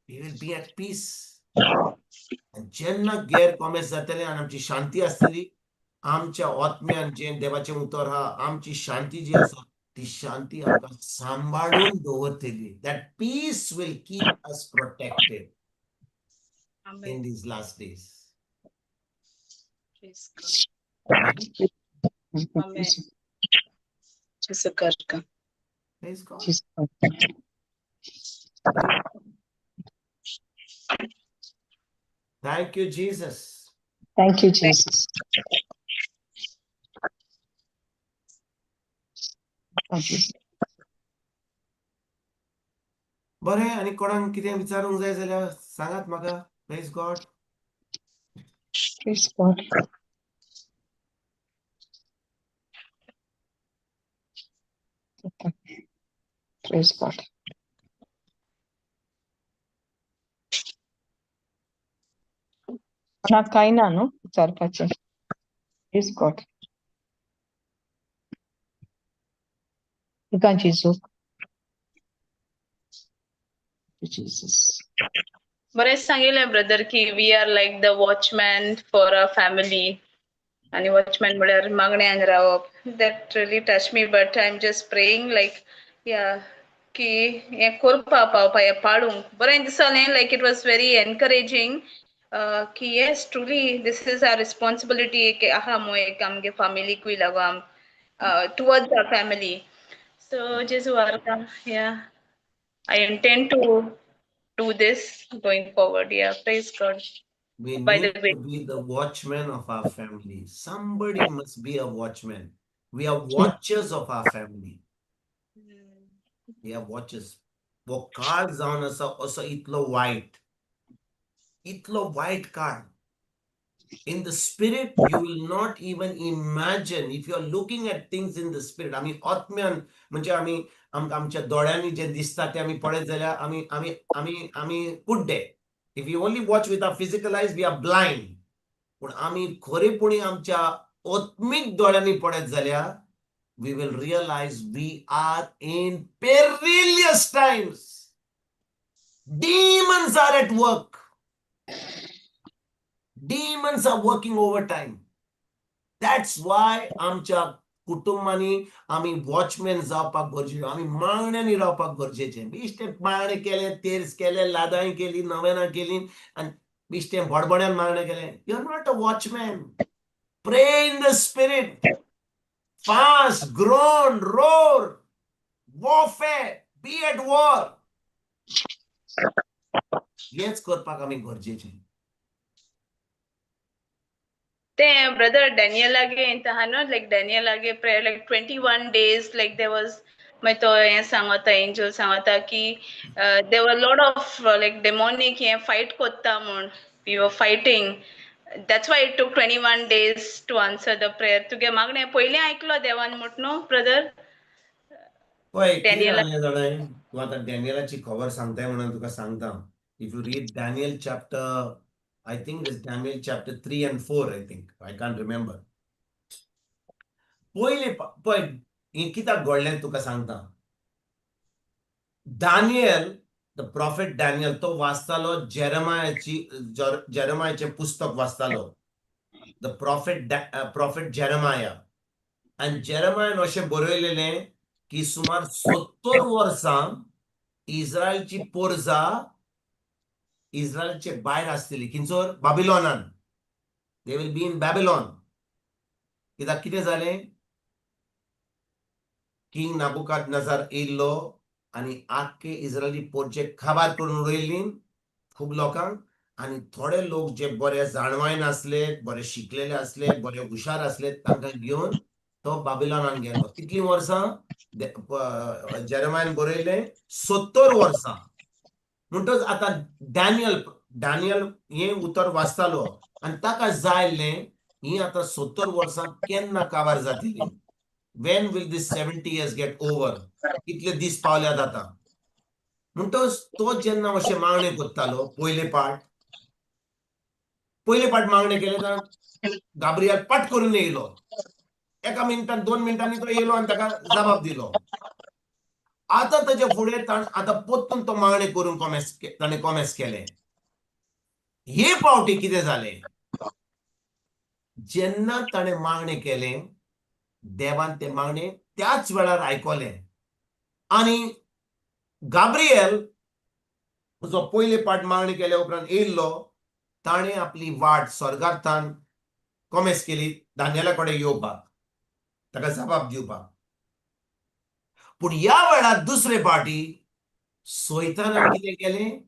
We will be at peace. जेन्ना गैर कॉमेस जातले आनी आमची शांती आसतली, आमच्या आत्म्यान जें देवाचें उतर आहा, आमची शांती जी आसा ती शांती आमकां सांबाळून दवरतली. That peace will keep us protected in these last days. Praise God. Amen. Jesus करका. Praise God. Jesus. Thank you, Jesus. Thank you, Jesus. Thank you. बरें, आनी कोणाक कितें विचारूंक जाय जाल्यार सांगात म्हाका. Praise God. Praise God. Praise God. ना, कांय ना न्हू विचारपाचें. Praise God. तुका जेजूक. Jesus. बरें सांगिल्लें ब्रदर की we are like the watchman for a family आनी वॉचमॅन म्हळ्यार मागण्यान रावप. That really touch me, but I am just praying like, yeah, की हें करपा पावपा, हें पाळूंक बरें दिसलें. Like it was very encouraging की yes, truly this is our responsibility एक आहा मुगो, एक आमगे फॅमिलीकूय लागून, towards our family. So जेजू आर्गां. Yeah, I intend to do this going forward. Yeah, praise God. We By need the way- to be the watchman of our family. Somebody must be a watchman. We are watchers of our family. We are watchers. हो काळ जावन आसा असो इतलो वायट, इतलो वायट काळ. In the spirit, you will not even imagine if you are looking at things in the spirit. आमी आत्म्यान, म्हणजे आमी आमकां आमच्या दोळ्यांनी जे दिसता ते आमी पळयत जाल्यार आमी कुड्डे. If you only watch with our physical eyes, we are blind. पूण आमी खरेपणी आमच्या आत्मीक दोळ्यांनी पळयत जाल्यार we will realize we are in perilous times. Demons are at work. Demons are working overtime. That's why आमच्या कुटुंबांनी आमी वॉचमॅन जावपाक गरजेचें, आमी मागण्यांनी रावपाक गरजेचें. बेश्टें मागणें केलें, तेर्स केलें, लादांय केली, नवेनां केली आनी बेश्टें बडबड्यान मागणें केलें, you are not a watchman. Pray in the spirit, fast, groan, roar, warfare, be at war. हेच करपाक आमी गरजेचें. ते ब्रदर डॅनियलागे आहा न्हू, लायक डॅनियलागे prayer like 21 days, like there was, मागीर तो हें सांगता, एंजल सांगता की there were lot of like demonic हें फायट कोत्ता म्हूण. We were fighting, that's why it took 21 days to answer the prayer. तुगे मागणें पयलीं आयकलो देवान म्हूण न्हू ब्रदर. पळय कितें डॅनियला जालें जाणा, तूं आतां डॅनियलाची खबर सांगताय म्हणून तुका सांगता. If you read Daniel chapter, I think is Daniel chapter 3 and 4, I think, I can't remember. पयले पळय हें कित्याक घडलें तुका सांगता. दानियल, the prophet Daniel, तो वाचतालो जेरमायाची, जेरमायाचें पुस्तक वाचतालो, the prophet Jeremiah. आनी जेरमायान अशें बरयलेलें की सुमार 70 वर्सां इस्रायलची पोरजा इस्रायलचे भायर आसतली. खंयसर? बाबिलोनान. They will be in Babylon. कित्याक, कितें जालें? किंग नाबुकाद नजर येयल्लो आनी आख्खे इस्रायली पोरजे काबार करून उडयल्ली खूब लोकांक. आनी थोडे लोक जे बरे जाणवायन आसले, बरे शिकलेले आसले, बरे हुशार आसले, तांकां घेवन तो बाबिलोनान गेलो. कितलीं वर्सां जेरमायन बरयलें? 70 वर्सां. म्हणटच आतां डॅनियल, डॅनियल हें उतर वाचतालो आनी ताका जाय आसलें, ही आतां 70 वर्सां केन्ना काबार जातली? When will this 70 years get over? कितले दीस पावल्यात आतां? म्हणटच तो जेन्ना अशें मागणें करतालो, पयले पाट मागणें केलें तर गाब्रियल पट करून येयलो. एका मिनटान, 2 मिनटांनी तो येयलो आनी ताका जबाब दिलो. आतां ताच्या फुडें आतां परतून तो मागणें करूंक कॉमेस, ताणें कॉमेस केलें. हे पावटी कितें जालें? जेन्ना ताणें मागणें केलें, देवान तें मागणें त्याच वेळार आयकलें आनी गाब्रियल जो पयले पाट मागणी केल्या उपरांत येयल्लो, ताणें आपली वाट स्वर्गार्थान कॉमेस केली दानियला कडेन येवपाक, ताका जबाब दिवपाक. पूण ह्या वेळार दुसरे पाटी सोयतानान कितें केलें?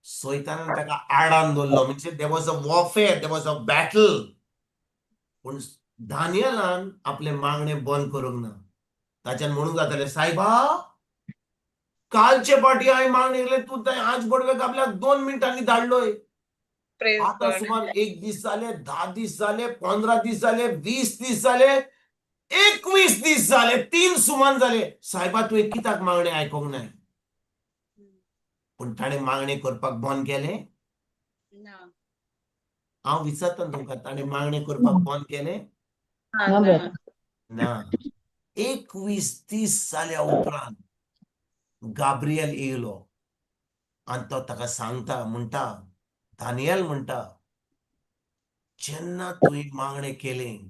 सोयतानान ताका आडान दवरलो. म्हणजे there was a warfare, there was a battle. पूण दानियलान आपलें मागणें बंद करूंक ना. ताच्यान म्हणूंक जातालें, सायबा, कालचे पाटी हांवें मागणें केलें, तूं थंय आज बडवे आपल्याक 2 मिनटांनी धाडलोय. Praise आता God. सुमार एक दीस जाले, 10 दीस जाले, 15 दीस जाले, 20 दीस जाले, 21 दीस जाले, तीन सुमान जाले. सायबा, तुवें कित्याक मागणें आयकूंक नाय? पूण ताणें मागणें करपाक बंद केलें? ना. हांव विचारता तुमकां, ताणें मागणें करपाक बंद केलें ना ब्रदर. ना. 21 दीस जाल्या उपरांत गाब्रियल येयलो आनी तो ताका सांगता, म्हणटा, दानियल म्हणटा, जेन्ना तुवें मागणें केलें,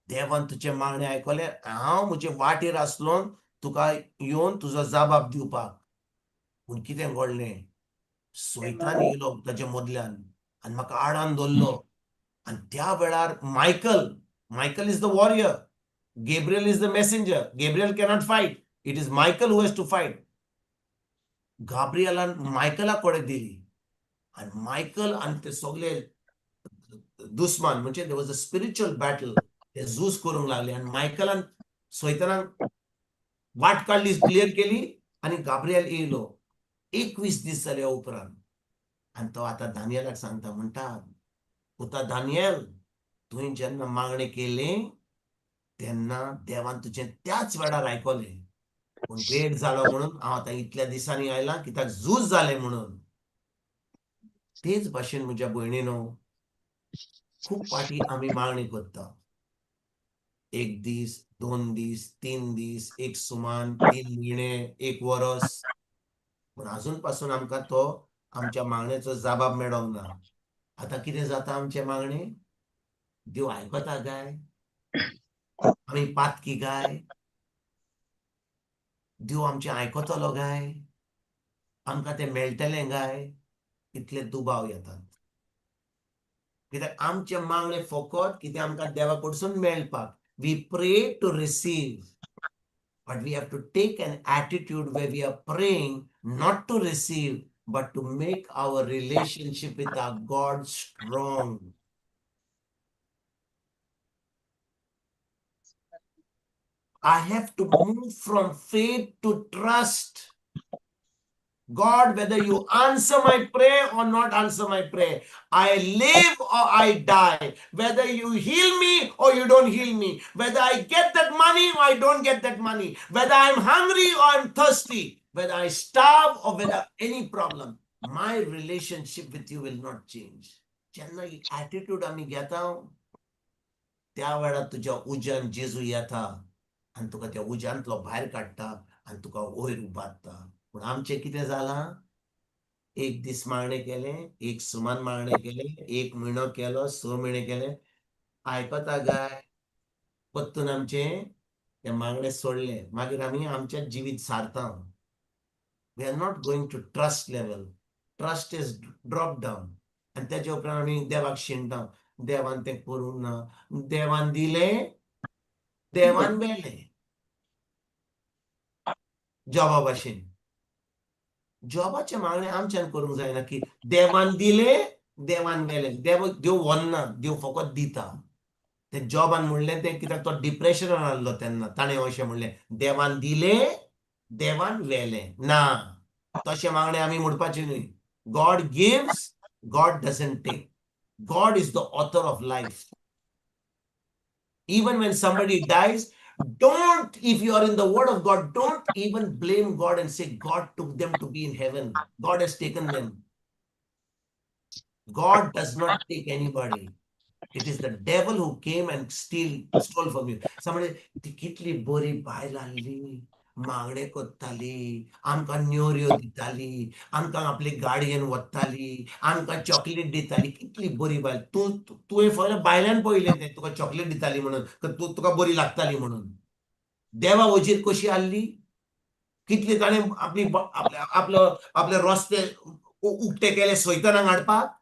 देवान तुजें मागणें आयकलें, हांव म्हजे वाटेर आसलो तुका येवन तुजो जबाब दिवपाक. पूण कितें घडलें, सैतान येयलो ताजे मदल्यान आनी म्हाका आडान दवरलो. आनी त्या वेळार Michael, Michael is the warrior, Gabriel is the messenger. Gabriel cannot fight, it is Michael who has to fight. गाब्रियलान मायकला कडेन दिली आनी मायकल आनी ते सगळे दुस्मान, म्हणजे there was a spiritual battle, ते झूज करूंक लागले आनी मायकलान सैतानाक वाट काडली, क्लियर केली आनी गाब्रियल येयलो 21 दीस जाल्या उपरांत. आनी तो आतां दानियलाक सांगता, म्हणटा, पुता दानियल, तुवें जेन्ना मागणें केलें तेन्ना देवान तुजें त्याच वेळार आयकलें, पूण वेळ जालो म्हणून हांव आतां इतल्या दिसांनी आयलां, कित्याक झूज जालें म्हणून. तेच भाशेन म्हज्या भयणीनो, खूब फावटी आमी मागणी करता, 1 दीस, 2 दीस, 3 दीस, एक सुमान, 3 म्हयने, 1 वरस, पूण आजून पासून आमकां तो आमच्या मागण्याचो जबाब मेळोंक ना. आतां कितें जाता आमचें मागणें? देव आयकता काय? आमी पातकी काय? देव आमचें आयकतलो काय? आमकां तें मेळटलें काय? इतले दुबाव येतात. कित्याक आमचें मागणें फकत कितें आमकां देवा कडसून मेळपाक. We pray to receive, but we have to take an attitude where we are praying not to receive, but to make our relationship with our God strong. I have to move from faith to trust. God, whether you answer my prayer or not answer my prayer, I live or I die, whether you heal me or you don't heal me, whether I get that money or I don't get that money, whether I'm hungry or I'm thirsty, whether I starve or whether any problem, my relationship with you will not change. जेन्ना ही attitude आमी घेता, त्या वेळार तुज्या उज्यान जेजू येता आनी तुका त्या उज्यांतलो भायर काडटा आनी तुका वयर उबारता. पूण आमचें कितें जालां, 1 दीस मागणें केलें, 1 सुमान मागणें केलें, 1 म्हयनो केलो, 6 म्हयने केले, आयकता काय? परतून आमचें तें मागणें सोडलें. मागीर आमी आमचें जिवीत सारता. We are not going to trust level. Trust is drop down. आनी तेच्या उपरांत आमी देवाक शिणटा, देवान तें करूंक ना, देवान दिलें, देवान व्हेलें. जॉबा भाशेन जॉबाचें मागणें आमच्यान करूंक जायना की देवान दिलें, देवान व्हेलें. देव देव व्हरना, देव फकत दिता. तें जॉबान म्हणलें तें कित्याक तो डिप्रेशनान आसलो तेन्ना ताणें अशें म्हणलें, देवान दिलें, देवान व्हेलें. ना, तशें मागणें आमी म्हणपाचें न्हय. God gives, God doesn't take. God is the author of life. Even when somebody dies, don't, if you are in the word of God, don't even blame God and say God took them to be in heaven. God has taken them. God does not take anybody. It is the devil who came and stole from you. Somebody, ती कितली बरी बायल आहली, मागणें करताली, आमकां न्योऱ्यो दिताली, आमकां आपली गाडयेन वताली, आमकां चॉकलेट दिताली, कितली बरी बायल. तूं तुवें फकत बायल्यान पळयलें तें तुका चॉकलेट दिताली म्हणून, तूं तुका बरी लागताली म्हणून. देवा वजीर कशी आहली, कितली ताणें आपली आपलो आपले रस्ते उक्ते केले सैतानाक हाडपाक.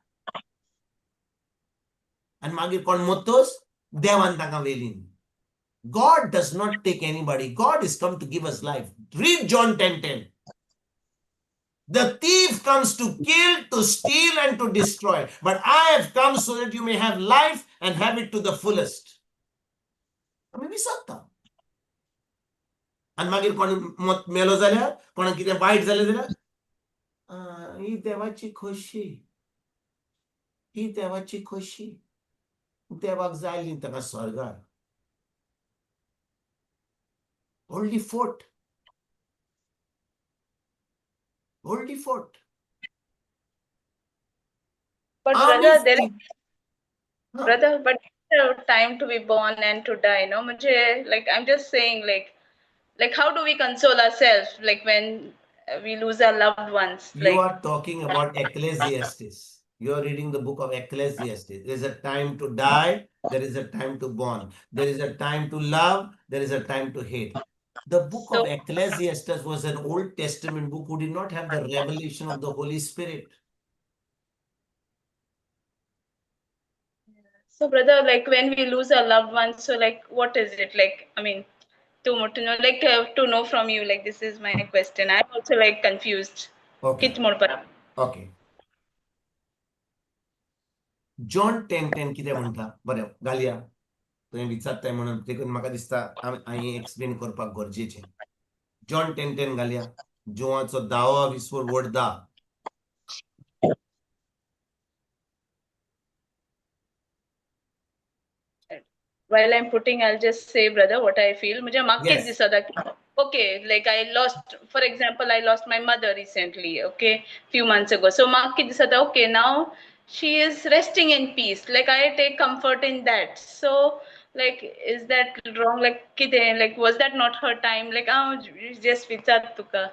आनी मागीर कोण मत्तोस देवान तांकां व्हेलीन. God does not take anybody. God is come to give us life. Read John 10:10. The thief comes to kill, to steal, and to destroy. But I have come so that you may have life and have it to the fullest. आमी विसरता. आनी मागीर कोण मेलो जाल्यार, कोणाक कितें वायट जालें जाल्यार, ही देवाची खोशी, ही देवाची खोशी. देवाक जाय न्ही ताका स्वर्गार. व्हडली फोट, व्हडली फोट. But brother, there Brother, but time to be born and to die, no? म्हणजे like I'm just saying, like how do we console ourselves, like when we lose our loved ones? You Like are talking about Ecclesiastes. You are reading the book of Ecclesiastes. There is a time to die, there is a time to born, there is a time to love, there is a time to hate. The book of So- Ecclesiastes was an Old Testament book who did not have the revelation of the Holy Spirit. So, brother, like when we lose our loved ones, so like what is it like? I mean, to know, like to know from you, like this is my question. I'm also like confused. Okay. कित म्हणपा? Okay. John 10:10 कितें म्हणटा? बरें, घालया. तुवें विचारताय म्हणून देखून म्हाका दिसता हांवें एक्सप्लेन करपाक गरजेचें. जॉन 10:10 घालया. जुवाचो दावो विस्वर वड धा. While I'm putting, I'll just say, brother, what I feel. म्हणजे म्हाका कितें Yes. दिसता की okay, like I lost, for example, I lost my mother recently, okay, few months ago. So म्हाका कितें दिसता, okay, now she is resting in peace. Like I take comfort in that. So like, is that wrong? Like कितें, like was that not her time? Like हांव just विचार तुका.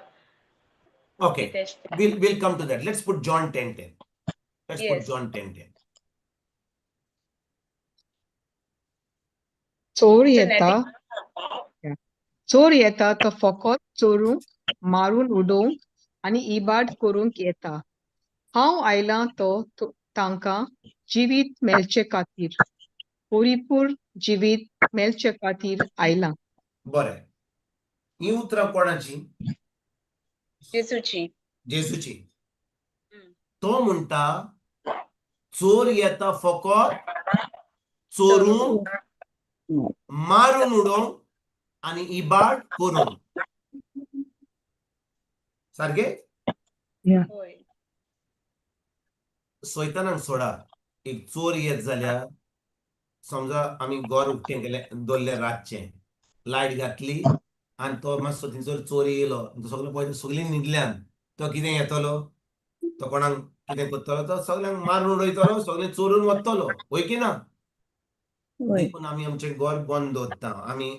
Okay. कितें. We'll come to that. Let's put John 10:10. Let's put Yes. John 10:10. चोर So, येता, चोर येता तो फकत चोरूंक, मारून उडोवंक आनी इबाड करूंक येता. हांव आयलां तो तांकां जिवीत मेळचे खातीर, परिपूर्ण जिवीत मेळचे खातीर आयलां. बरें, ही उतरां कोणाची? जेजूची. जेजूची. तो म्हणटा चोर येता फकत चोरूंक, मारून उडोवंक आनी इबाड करूंक. सारकें? होय. सोयतानाक सोडा. एक चोर येत जाल्यार समजा आमी घर उक्तें केलें, दवरलें, रातचें लायट घातली आनी तो मातसो थंयसर चोरी येयलो, तो सगळें पळयता, सगळीं न्हिदल्यान तो कितें येतलो? तो कोणाक कितें करतलो? तो सगळ्यांक मारून उडयतलो, सगळें चोरून वतलो, हय की ना? देखून आमी आमचें घर बंद दवरता,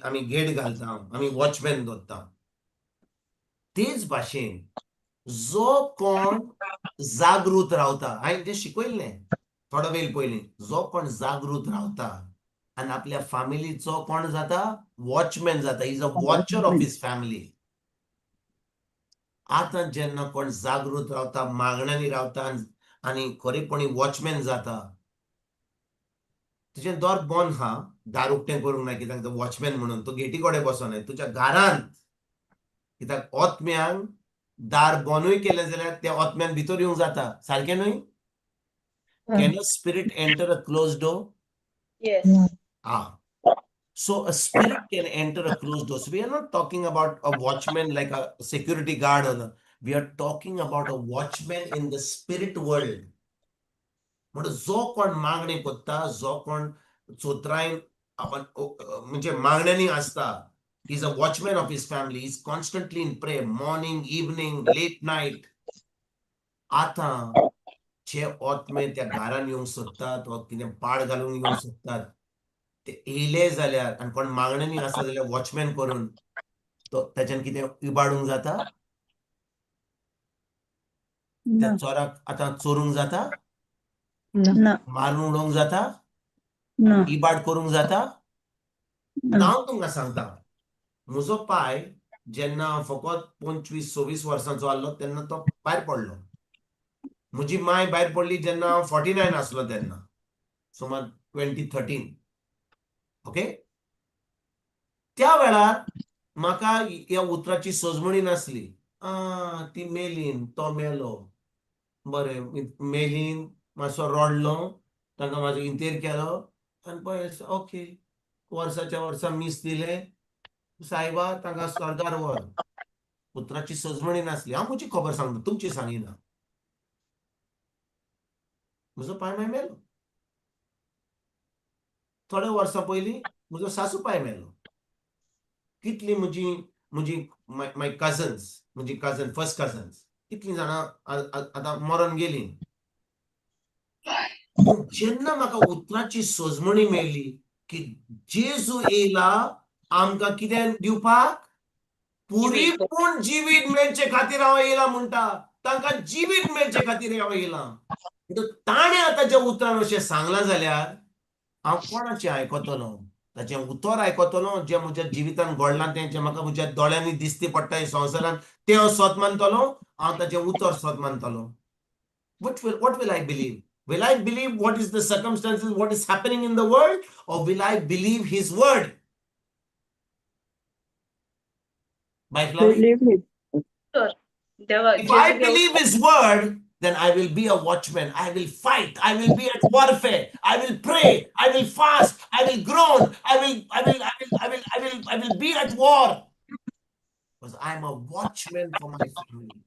आमी गेट घालता, आमी वॉचमॅन दवरता. तेच भाशेन जो कोण जागृत रावता, हांवें तें शिकयल्लें थोडो वेळ पयलीं, जो कोण जागृत रावता आनी आपल्या फामिलीचो कोण जाता? वॉचमॅन जाता. Is a watcher of his family. आतां जेन्ना कोण जागृत रावता, मागण्यांनी रावता आनी खरेपणी वॉचमॅन जाता, तुजें दार बंद हा, दार उक्तें करूंक ना, कित्याक वॉचमॅन म्हणून तूं गेटी कडेन बसोनाय तुज्या घरांत, कित्याक ओतम्यांक दार बंदूय केलें जाल्यार त्या ओतम्यान भितर येवंक जाता. सारकें न्हय? Can a spirit enter a closed door? Yes. Ah. So a spirit can enter a closed door. So we are not talking about a watchman like a security guard or the, we are talking about a watchman in the spirit world. म्हणून जो कोण मागणी करता, जो कोण चोत्रायन आपण म्हणजे मागण्यांनी आसता, is a watchman of his family, is constantly in prayer, morning, evening, late night. आतां जे ओतमे त्या घरान येवंक सोदतात वा कितें पाड घालूंक येवंक सोदतात, ते येयले जाल्यार आनी कोण मागण्यांनी आसा जाल्यार वॉचमॅन करून तो ताच्यान कितें इबाडूंक जाता? त्या चोराक आतां चोरूंक जाता? ना. मारून उडोवंक जाता? ना. इबाड करूंक जाता? हांव तुमकां सांगता, म्हजो पाय जेन्ना फकत 25-26 वर्सांचो आहलो तेन्ना तो भायर पडलो. म्हजी माय भायर पडली जेन्ना हांव 49 आसलो तेन्ना, सुमार 2013. ओके, त्या वेळार म्हाका ह्या उतराची सजमणी नासली. आ, ती मेलीन, तो मेलो, बरें मेलीन, मातसो रडलो, तांकां मातसो इंतेर केलो आनी पळय, ओके, वर्साच्या वर्सा मीस दिलें, सायबा तांकां स्वर्गार व्हर. उतराची सजमणी नासली. हांव म्हजी खबर सांगता, तुमची सांगिना. म्हजो पाय मागीर मेलो. थोड्या वर्सां पयलीं म्हजो सासू पाय मेलो. कितली म्हजी माय कजन्स, म्हजी कजन, फर्स्ट कजन्स, कितलीं जाणां आतां मरोन गेलीं. पूण जेन्ना म्हाका उतराची सजमणी मेळ्ळी की जेजू येयला आमकां कितें दिवपाक, पुरीपूर्ण जिवीत मेळचे खातीर हांव येयला म्हणटा, तांकां जिवीत मेळचे खातीर हांव येयला. ताणें आतां ज्या उतरान अशें सांगलां जाल्यार हांव कोणाचें आयकतलो? ताचें उतर आयकतलो, जें म्हज्या जिवितान घडलां तें, जें म्हाका म्हज्या दोळ्यांनी दिसती पडटा हे संवसारान, तें हांव सत मानतलो, हांव ताचें उतर सत मानतलो. What will I believe? Will I believe what is the circumstances, what is happening in the world, or will I believe his word? By Flavi? If I believe his word, then I will be a watchman. I will fight. I will be at warfare. I will pray. I will fast. I will groan. I will be at war. Because I am a watchman for my family.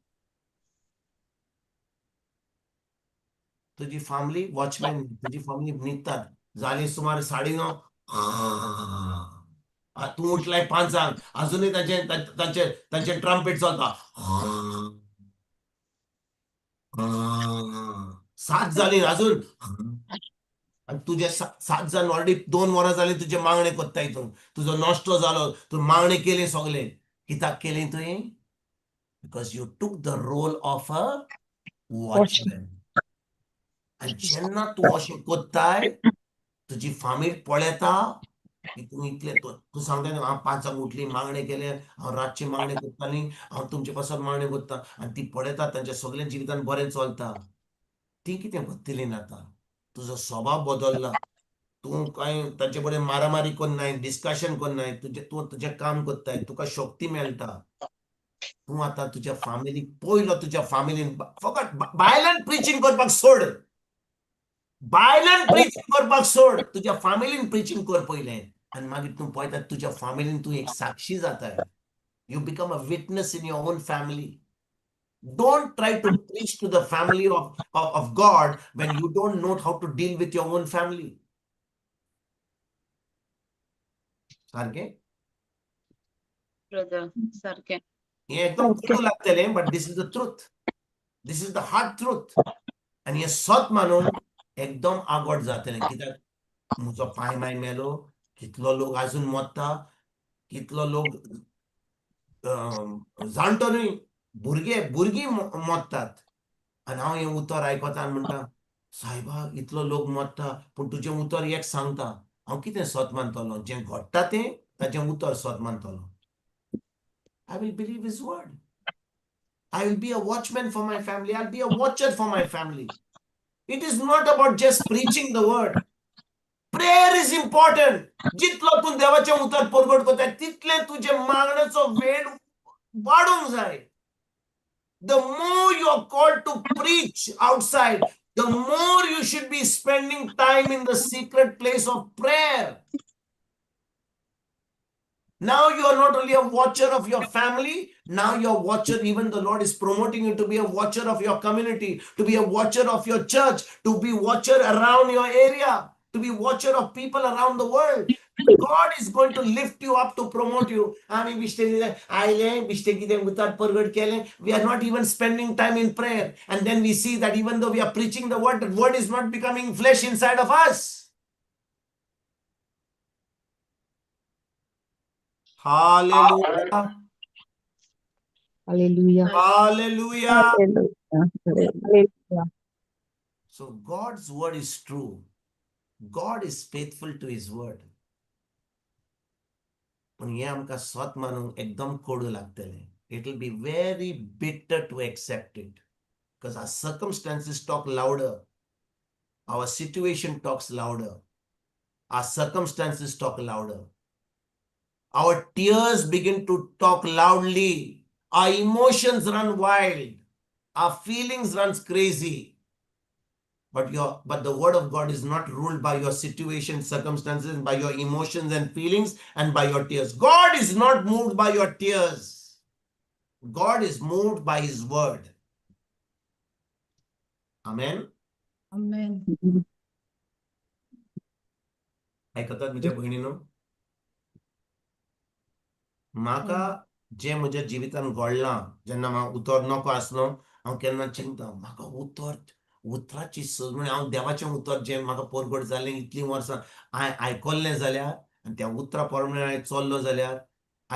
तुझी family watchman, तुझी family न्हिदतात, जाली सुमार 9:30, तूं उठलाय 5, अजूनय तांचे तांचे तांचे ट्रम्पेट चलता, 7 जाली अजून, आनी तुजे 7 जाण ऑलरेडी 2 वरां जाली तुजे मागणे कोत्ता हितून, तुजो नश्टो जालो, तूं मागणे केले सगळे, कित्याक केले तुवें? Because you took the role of a watchman. आनी जेन्ना तूं अशें कोत्ताय, तुजी फामील पळयता की तूं इतलें, तूं सांगता न्ही, हांव 5 उठली, मागणें केलें, हांव रातचें मागणें करताली, हांव तुमचे पासत मागणें करता, आनी ती पळयता तांच्या सगळ्या जिवितान बरें चलता, ती कितें करतली ना आतां? तुजो स्वभाव बदल्ला, तूं कांय तांचे बरें मारामारी करनाय, डिस्कशन करनाय, तुजें तूं तुजें काम करताय, तुका शक्ती मेळटा. तूं आतां तुज्या फामिलीक पयलो, तुज्या फामिलीन फकत बायलान प्रिचींग करपाक सोड, बायलान प्रिचींग करपाक सोड, तुज्या फामिलीन प्रिचींग कर पयलें, आनी मागीर तूं पळयता तुज्या फामिलीन तूं एक साक्षी जाताय. You become a witness in your own family. Don't try to preach to the family of God when you don't know how to deal with your own family. सारकें ब्रदर, सारकें. हें एकदम कोडू लागतलें, but this is the truth, this is the hard truth. आनी हें सत मानून एकदम आगोट जातलें, कित्याक म्हजो पांय माय मेलो, कितलो लोक आजून मरता, कितलो लोक जाणटो न्हय, भुरगे भुरगीं मरतात. आनी हांव हें उतर आयकता आनी म्हणटा, सायबा इतलो लोक मरता, पूण तुजें उतर एक सांगता, हांव कितें सत मानतलो? जें घडटा तें ताचें उतर सत मानतलो. I will believe his word. I will be a watchman for my family. I will be a watcher for my family. It is not about just preaching the word. Prayer is important. जितलो तूं देवाचें उतर परगट करता तितलें तुजें मागण्याचो वेळ वाडूंक जाय. The more you are called to preach outside, the more you should be spending time in the secret place of prayer. Now you are not only a watcher of your family, now you're a watcher, even the Lord is promoting you to be a watcher of your community, to be a watcher of your church, to be watcher around your area, to be watcher of people around the world. God is going to lift you up to promote you. We are not even spending time in prayer. And then we see that even though we are preaching the word, the word is not becoming flesh inside of us. Hallelujah. Hallelujah. Hallelujah. Hallelujah. So God's word is true. God is faithful to his word. पण हें आमकां सत मानूंक एकदम कोडू लागतलें. It will be very bitter to accept it. Because our circumstances talk louder. Our situation talks louder. Our circumstances talk louder. Our tears begin to talk loudly. Our emotions run wild. Our feelings runs crazy. But the word of God is not ruled by your situation, circumstances, by your emotions and feelings, and by your tears. God is not moved by your tears. God is moved by his word. Amen. Amen. आयकतात म्हज्या भयणीनो, म्हाका जें म्हज्या जिवितान घडलां, जेन्ना म्हाका उतर नको आसलो, हांव केन्ना चिंता, म्हाका उतर उतराची म्हणजे हांव देवाचें उतर जें म्हाका परगट जालें इतलीं वर्सां हांवें आयकल्लें जाल्यार आनी त्या उतरा प्रमाणे हांवें चल्लो जाल्यार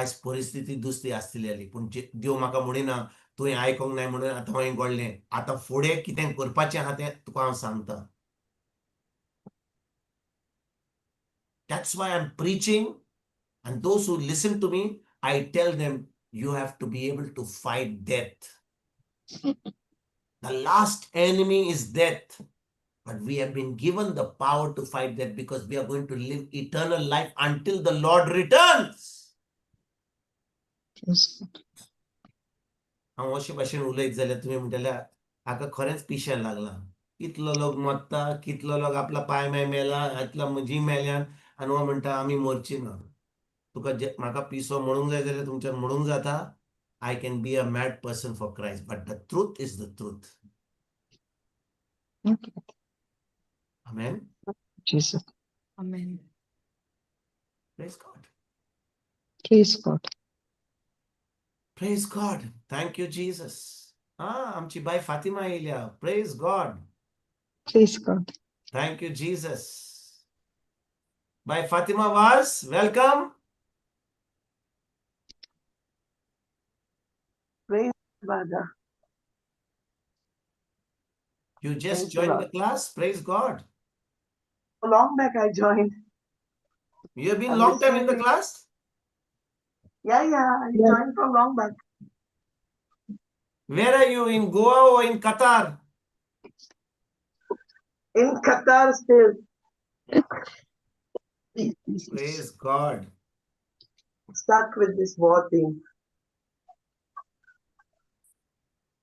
आयज परिस्थिती दुसरी आसतली जाली. पूण देव म्हाका म्हणिना तुवें आयकोंक नाय म्हणून आतां हांवें घडलें. आतां फुडें कितें करपाचें आहा तें तुका हांव सांगता. That's why I'm preaching, and those who listen to me, I tell them, you have to be able to fight death. The last enemy is death, but we have been given the power to fight that because we are going to live eternal life until the Lord returns. Praise God. हांव अशे भाशेन उलयत जाल्यार तुमी म्हणटले हाका खरेंच पिशें लागलां. कितलो लोक मरता, कितलो लोक आपला पांय माय मेला, इतलो म्हजी मेल्यान, आनी हो म्हणटा आमी मरची ना. तुका म्हाका पिसो म्हणूंक जाय जाल्यार तुमच्यान म्हणूंक जाता. I can be a mad person for Christ, but the truth is the truth. Okay. Amen. Jesus. Amen. Praise God. Praise God. Praise God. Thank you, Jesus. आमची बाय फातिमा येयल्या. Praise God. Praise God. Thank you, Jesus. Bye Fatima Vaz, welcome. Praise Father. You just Thank you, joined Lord. the class. Praise God. Long back I joined. You have been I'm long time in the listening. class? Yeah, I Yeah. joined from long back. Where are you? In Goa or in Qatar? In Qatar still. Praise God. Stuck with this war thing.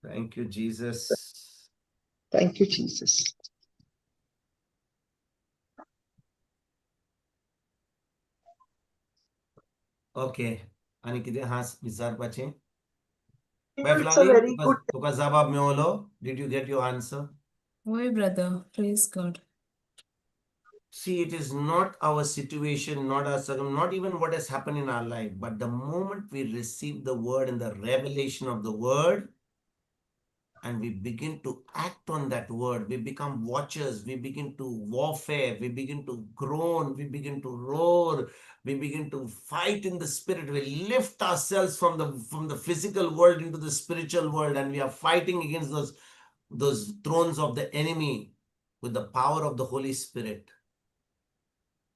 Thank you, Jesus. Thank you, Jesus. Okay. आनी कितें हा विचारपाचें? बाय It's a Flavi, very good. तुका जबाब मेवलो? Did you get your answer? वय brother, praise God. See, it is not our situation, not our circum, not even what has happened in our life, but the moment we receive the word and the revelation of the word, and we begin to act on that word, we become watchers, we begin to warfare, we begin to groan, we begin to roar, we begin to fight in the spirit, we lift ourselves from the physical world into the spiritual world, and we are fighting against those thrones of the enemy with the power of the Holy Spirit.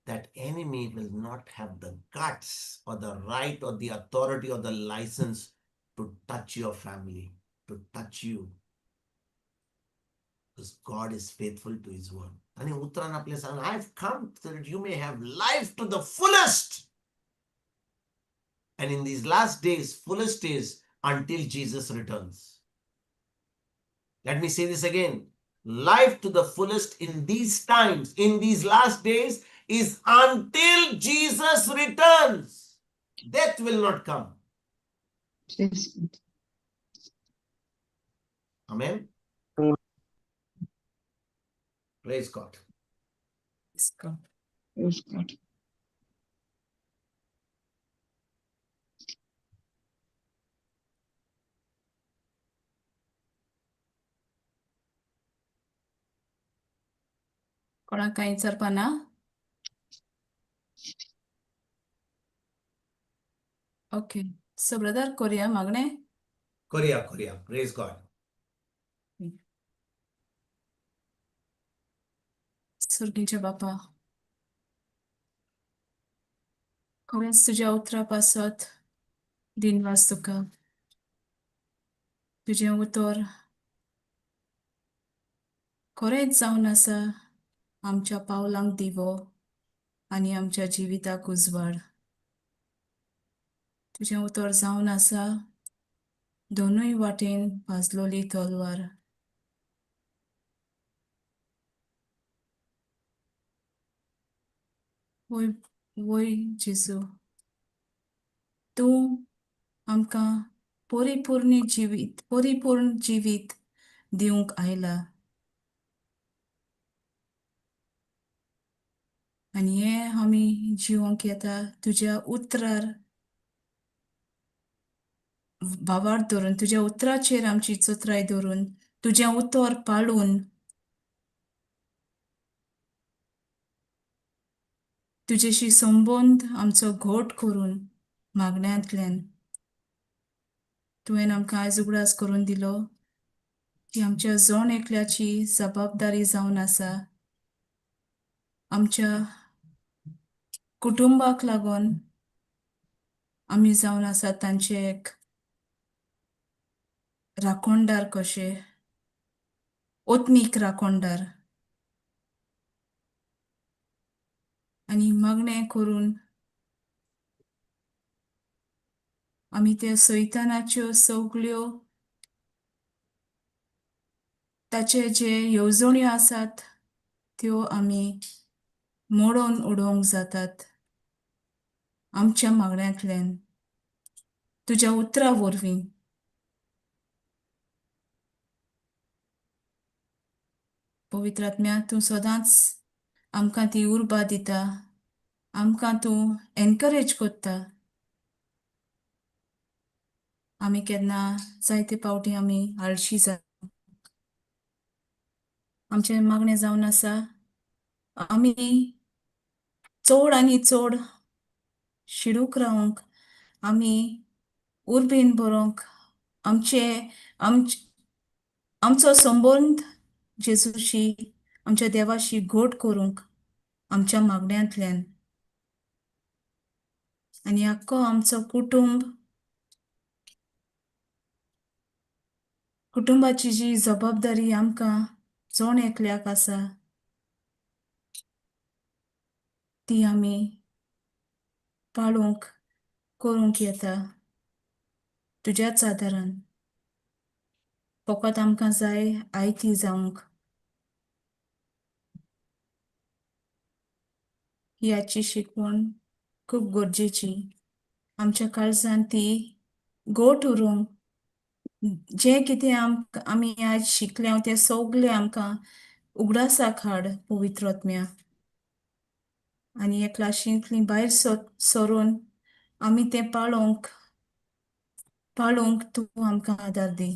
That enemy will not have the guts or the right or the authority or the license to touch your family, to touch you. Because God is faithful to his word. आणि उतरान आपले सांग, I have come so that you may have life to the fullest. And in these last days, fullest is until Jesus returns. Let me say this again. Life to the fullest in these times, in these last days, is until Jesus returns. Death will not come. Yes. Amen. Praise God. Praise God. Praise God. कोणाक कांय विचारपा ना? Okay, so brother करुया मागणें. करुया, करुया. Praise God. सर्गीच्या बापा, खरेंच तुज्या उतरा पासत दिनवास तुका. तुजें उतर खरेंच जावन आसा आमच्या पावलांक दिवो आनी आमच्या जिविताक उजवाड. तुजें उतर जावन आसा दोनूय वाटेन भाजलोली तलवार. वय वय जेजू, तूं आमकां परिपूर्ण जिवीत, परिपूर्ण जिवीत दिवंक आयला आनी हें आमी जिवंक येता तुज्या उतरार भावार्थ धरून, तुज्या उतराचेर आमची चत्राय धरून, तुजें उतर पाळून. तुजेशी संबंद आमचो घोट करून मागण्यांतल्यान तुवें आमकां आयज उगडास करून दिलो की आमच्या जण एकल्याची जबाबदारी जावन आसा आमच्या कुटुंबाक लागून आमी जावन आसा तांचे एक राखणदार कशे, ओत्मीक राखणदार, आनी मागणें करून आमी त्या सैतानाच्यो सगल्यो ताचे जे येवजण्यो आसात त्यो आमी मोडून उडोवंक जातात आमच्या मागण्यांतल्यान तुज्या उतरा वरवीं. पवित्र आत्म्या, तूं सदांच आमकां ती उर्बा दिता, आमकां तूं एनकरेज करता. आमी केन्ना जायते पावटी आमी आळशी जाता. आमचें मागणें जावन आसा आमी चड आनी चड शिडूक रावंक, आमी उर्बेन बरोवंक, आमचे आमचो संबंद जेजूशी आमच्या देवाशी घोट करूंक आमच्या मागण्यांतल्यान, आनी आख्खो आमचो कुटुंब कुटुंबाची जी जबाबदारी आमकां जण एकल्याक आसा ती आमी पाळूंक करूंक येता तुज्याच आदारान. फकत आमकां जाय आयती जावंक. ही आजची शिकवण खूब गरजेची. आमच्या काळजान ती गोट उरूंक, जें कितें आमी आयज शिकल्या तें सगळें आमकां उगडासाक हाड पवित्र आत्म्या, आनी हे क्लाशींतली भायर सरून आमी तें पाळोवंक पाळोवंक तूं आमकां आदार दी.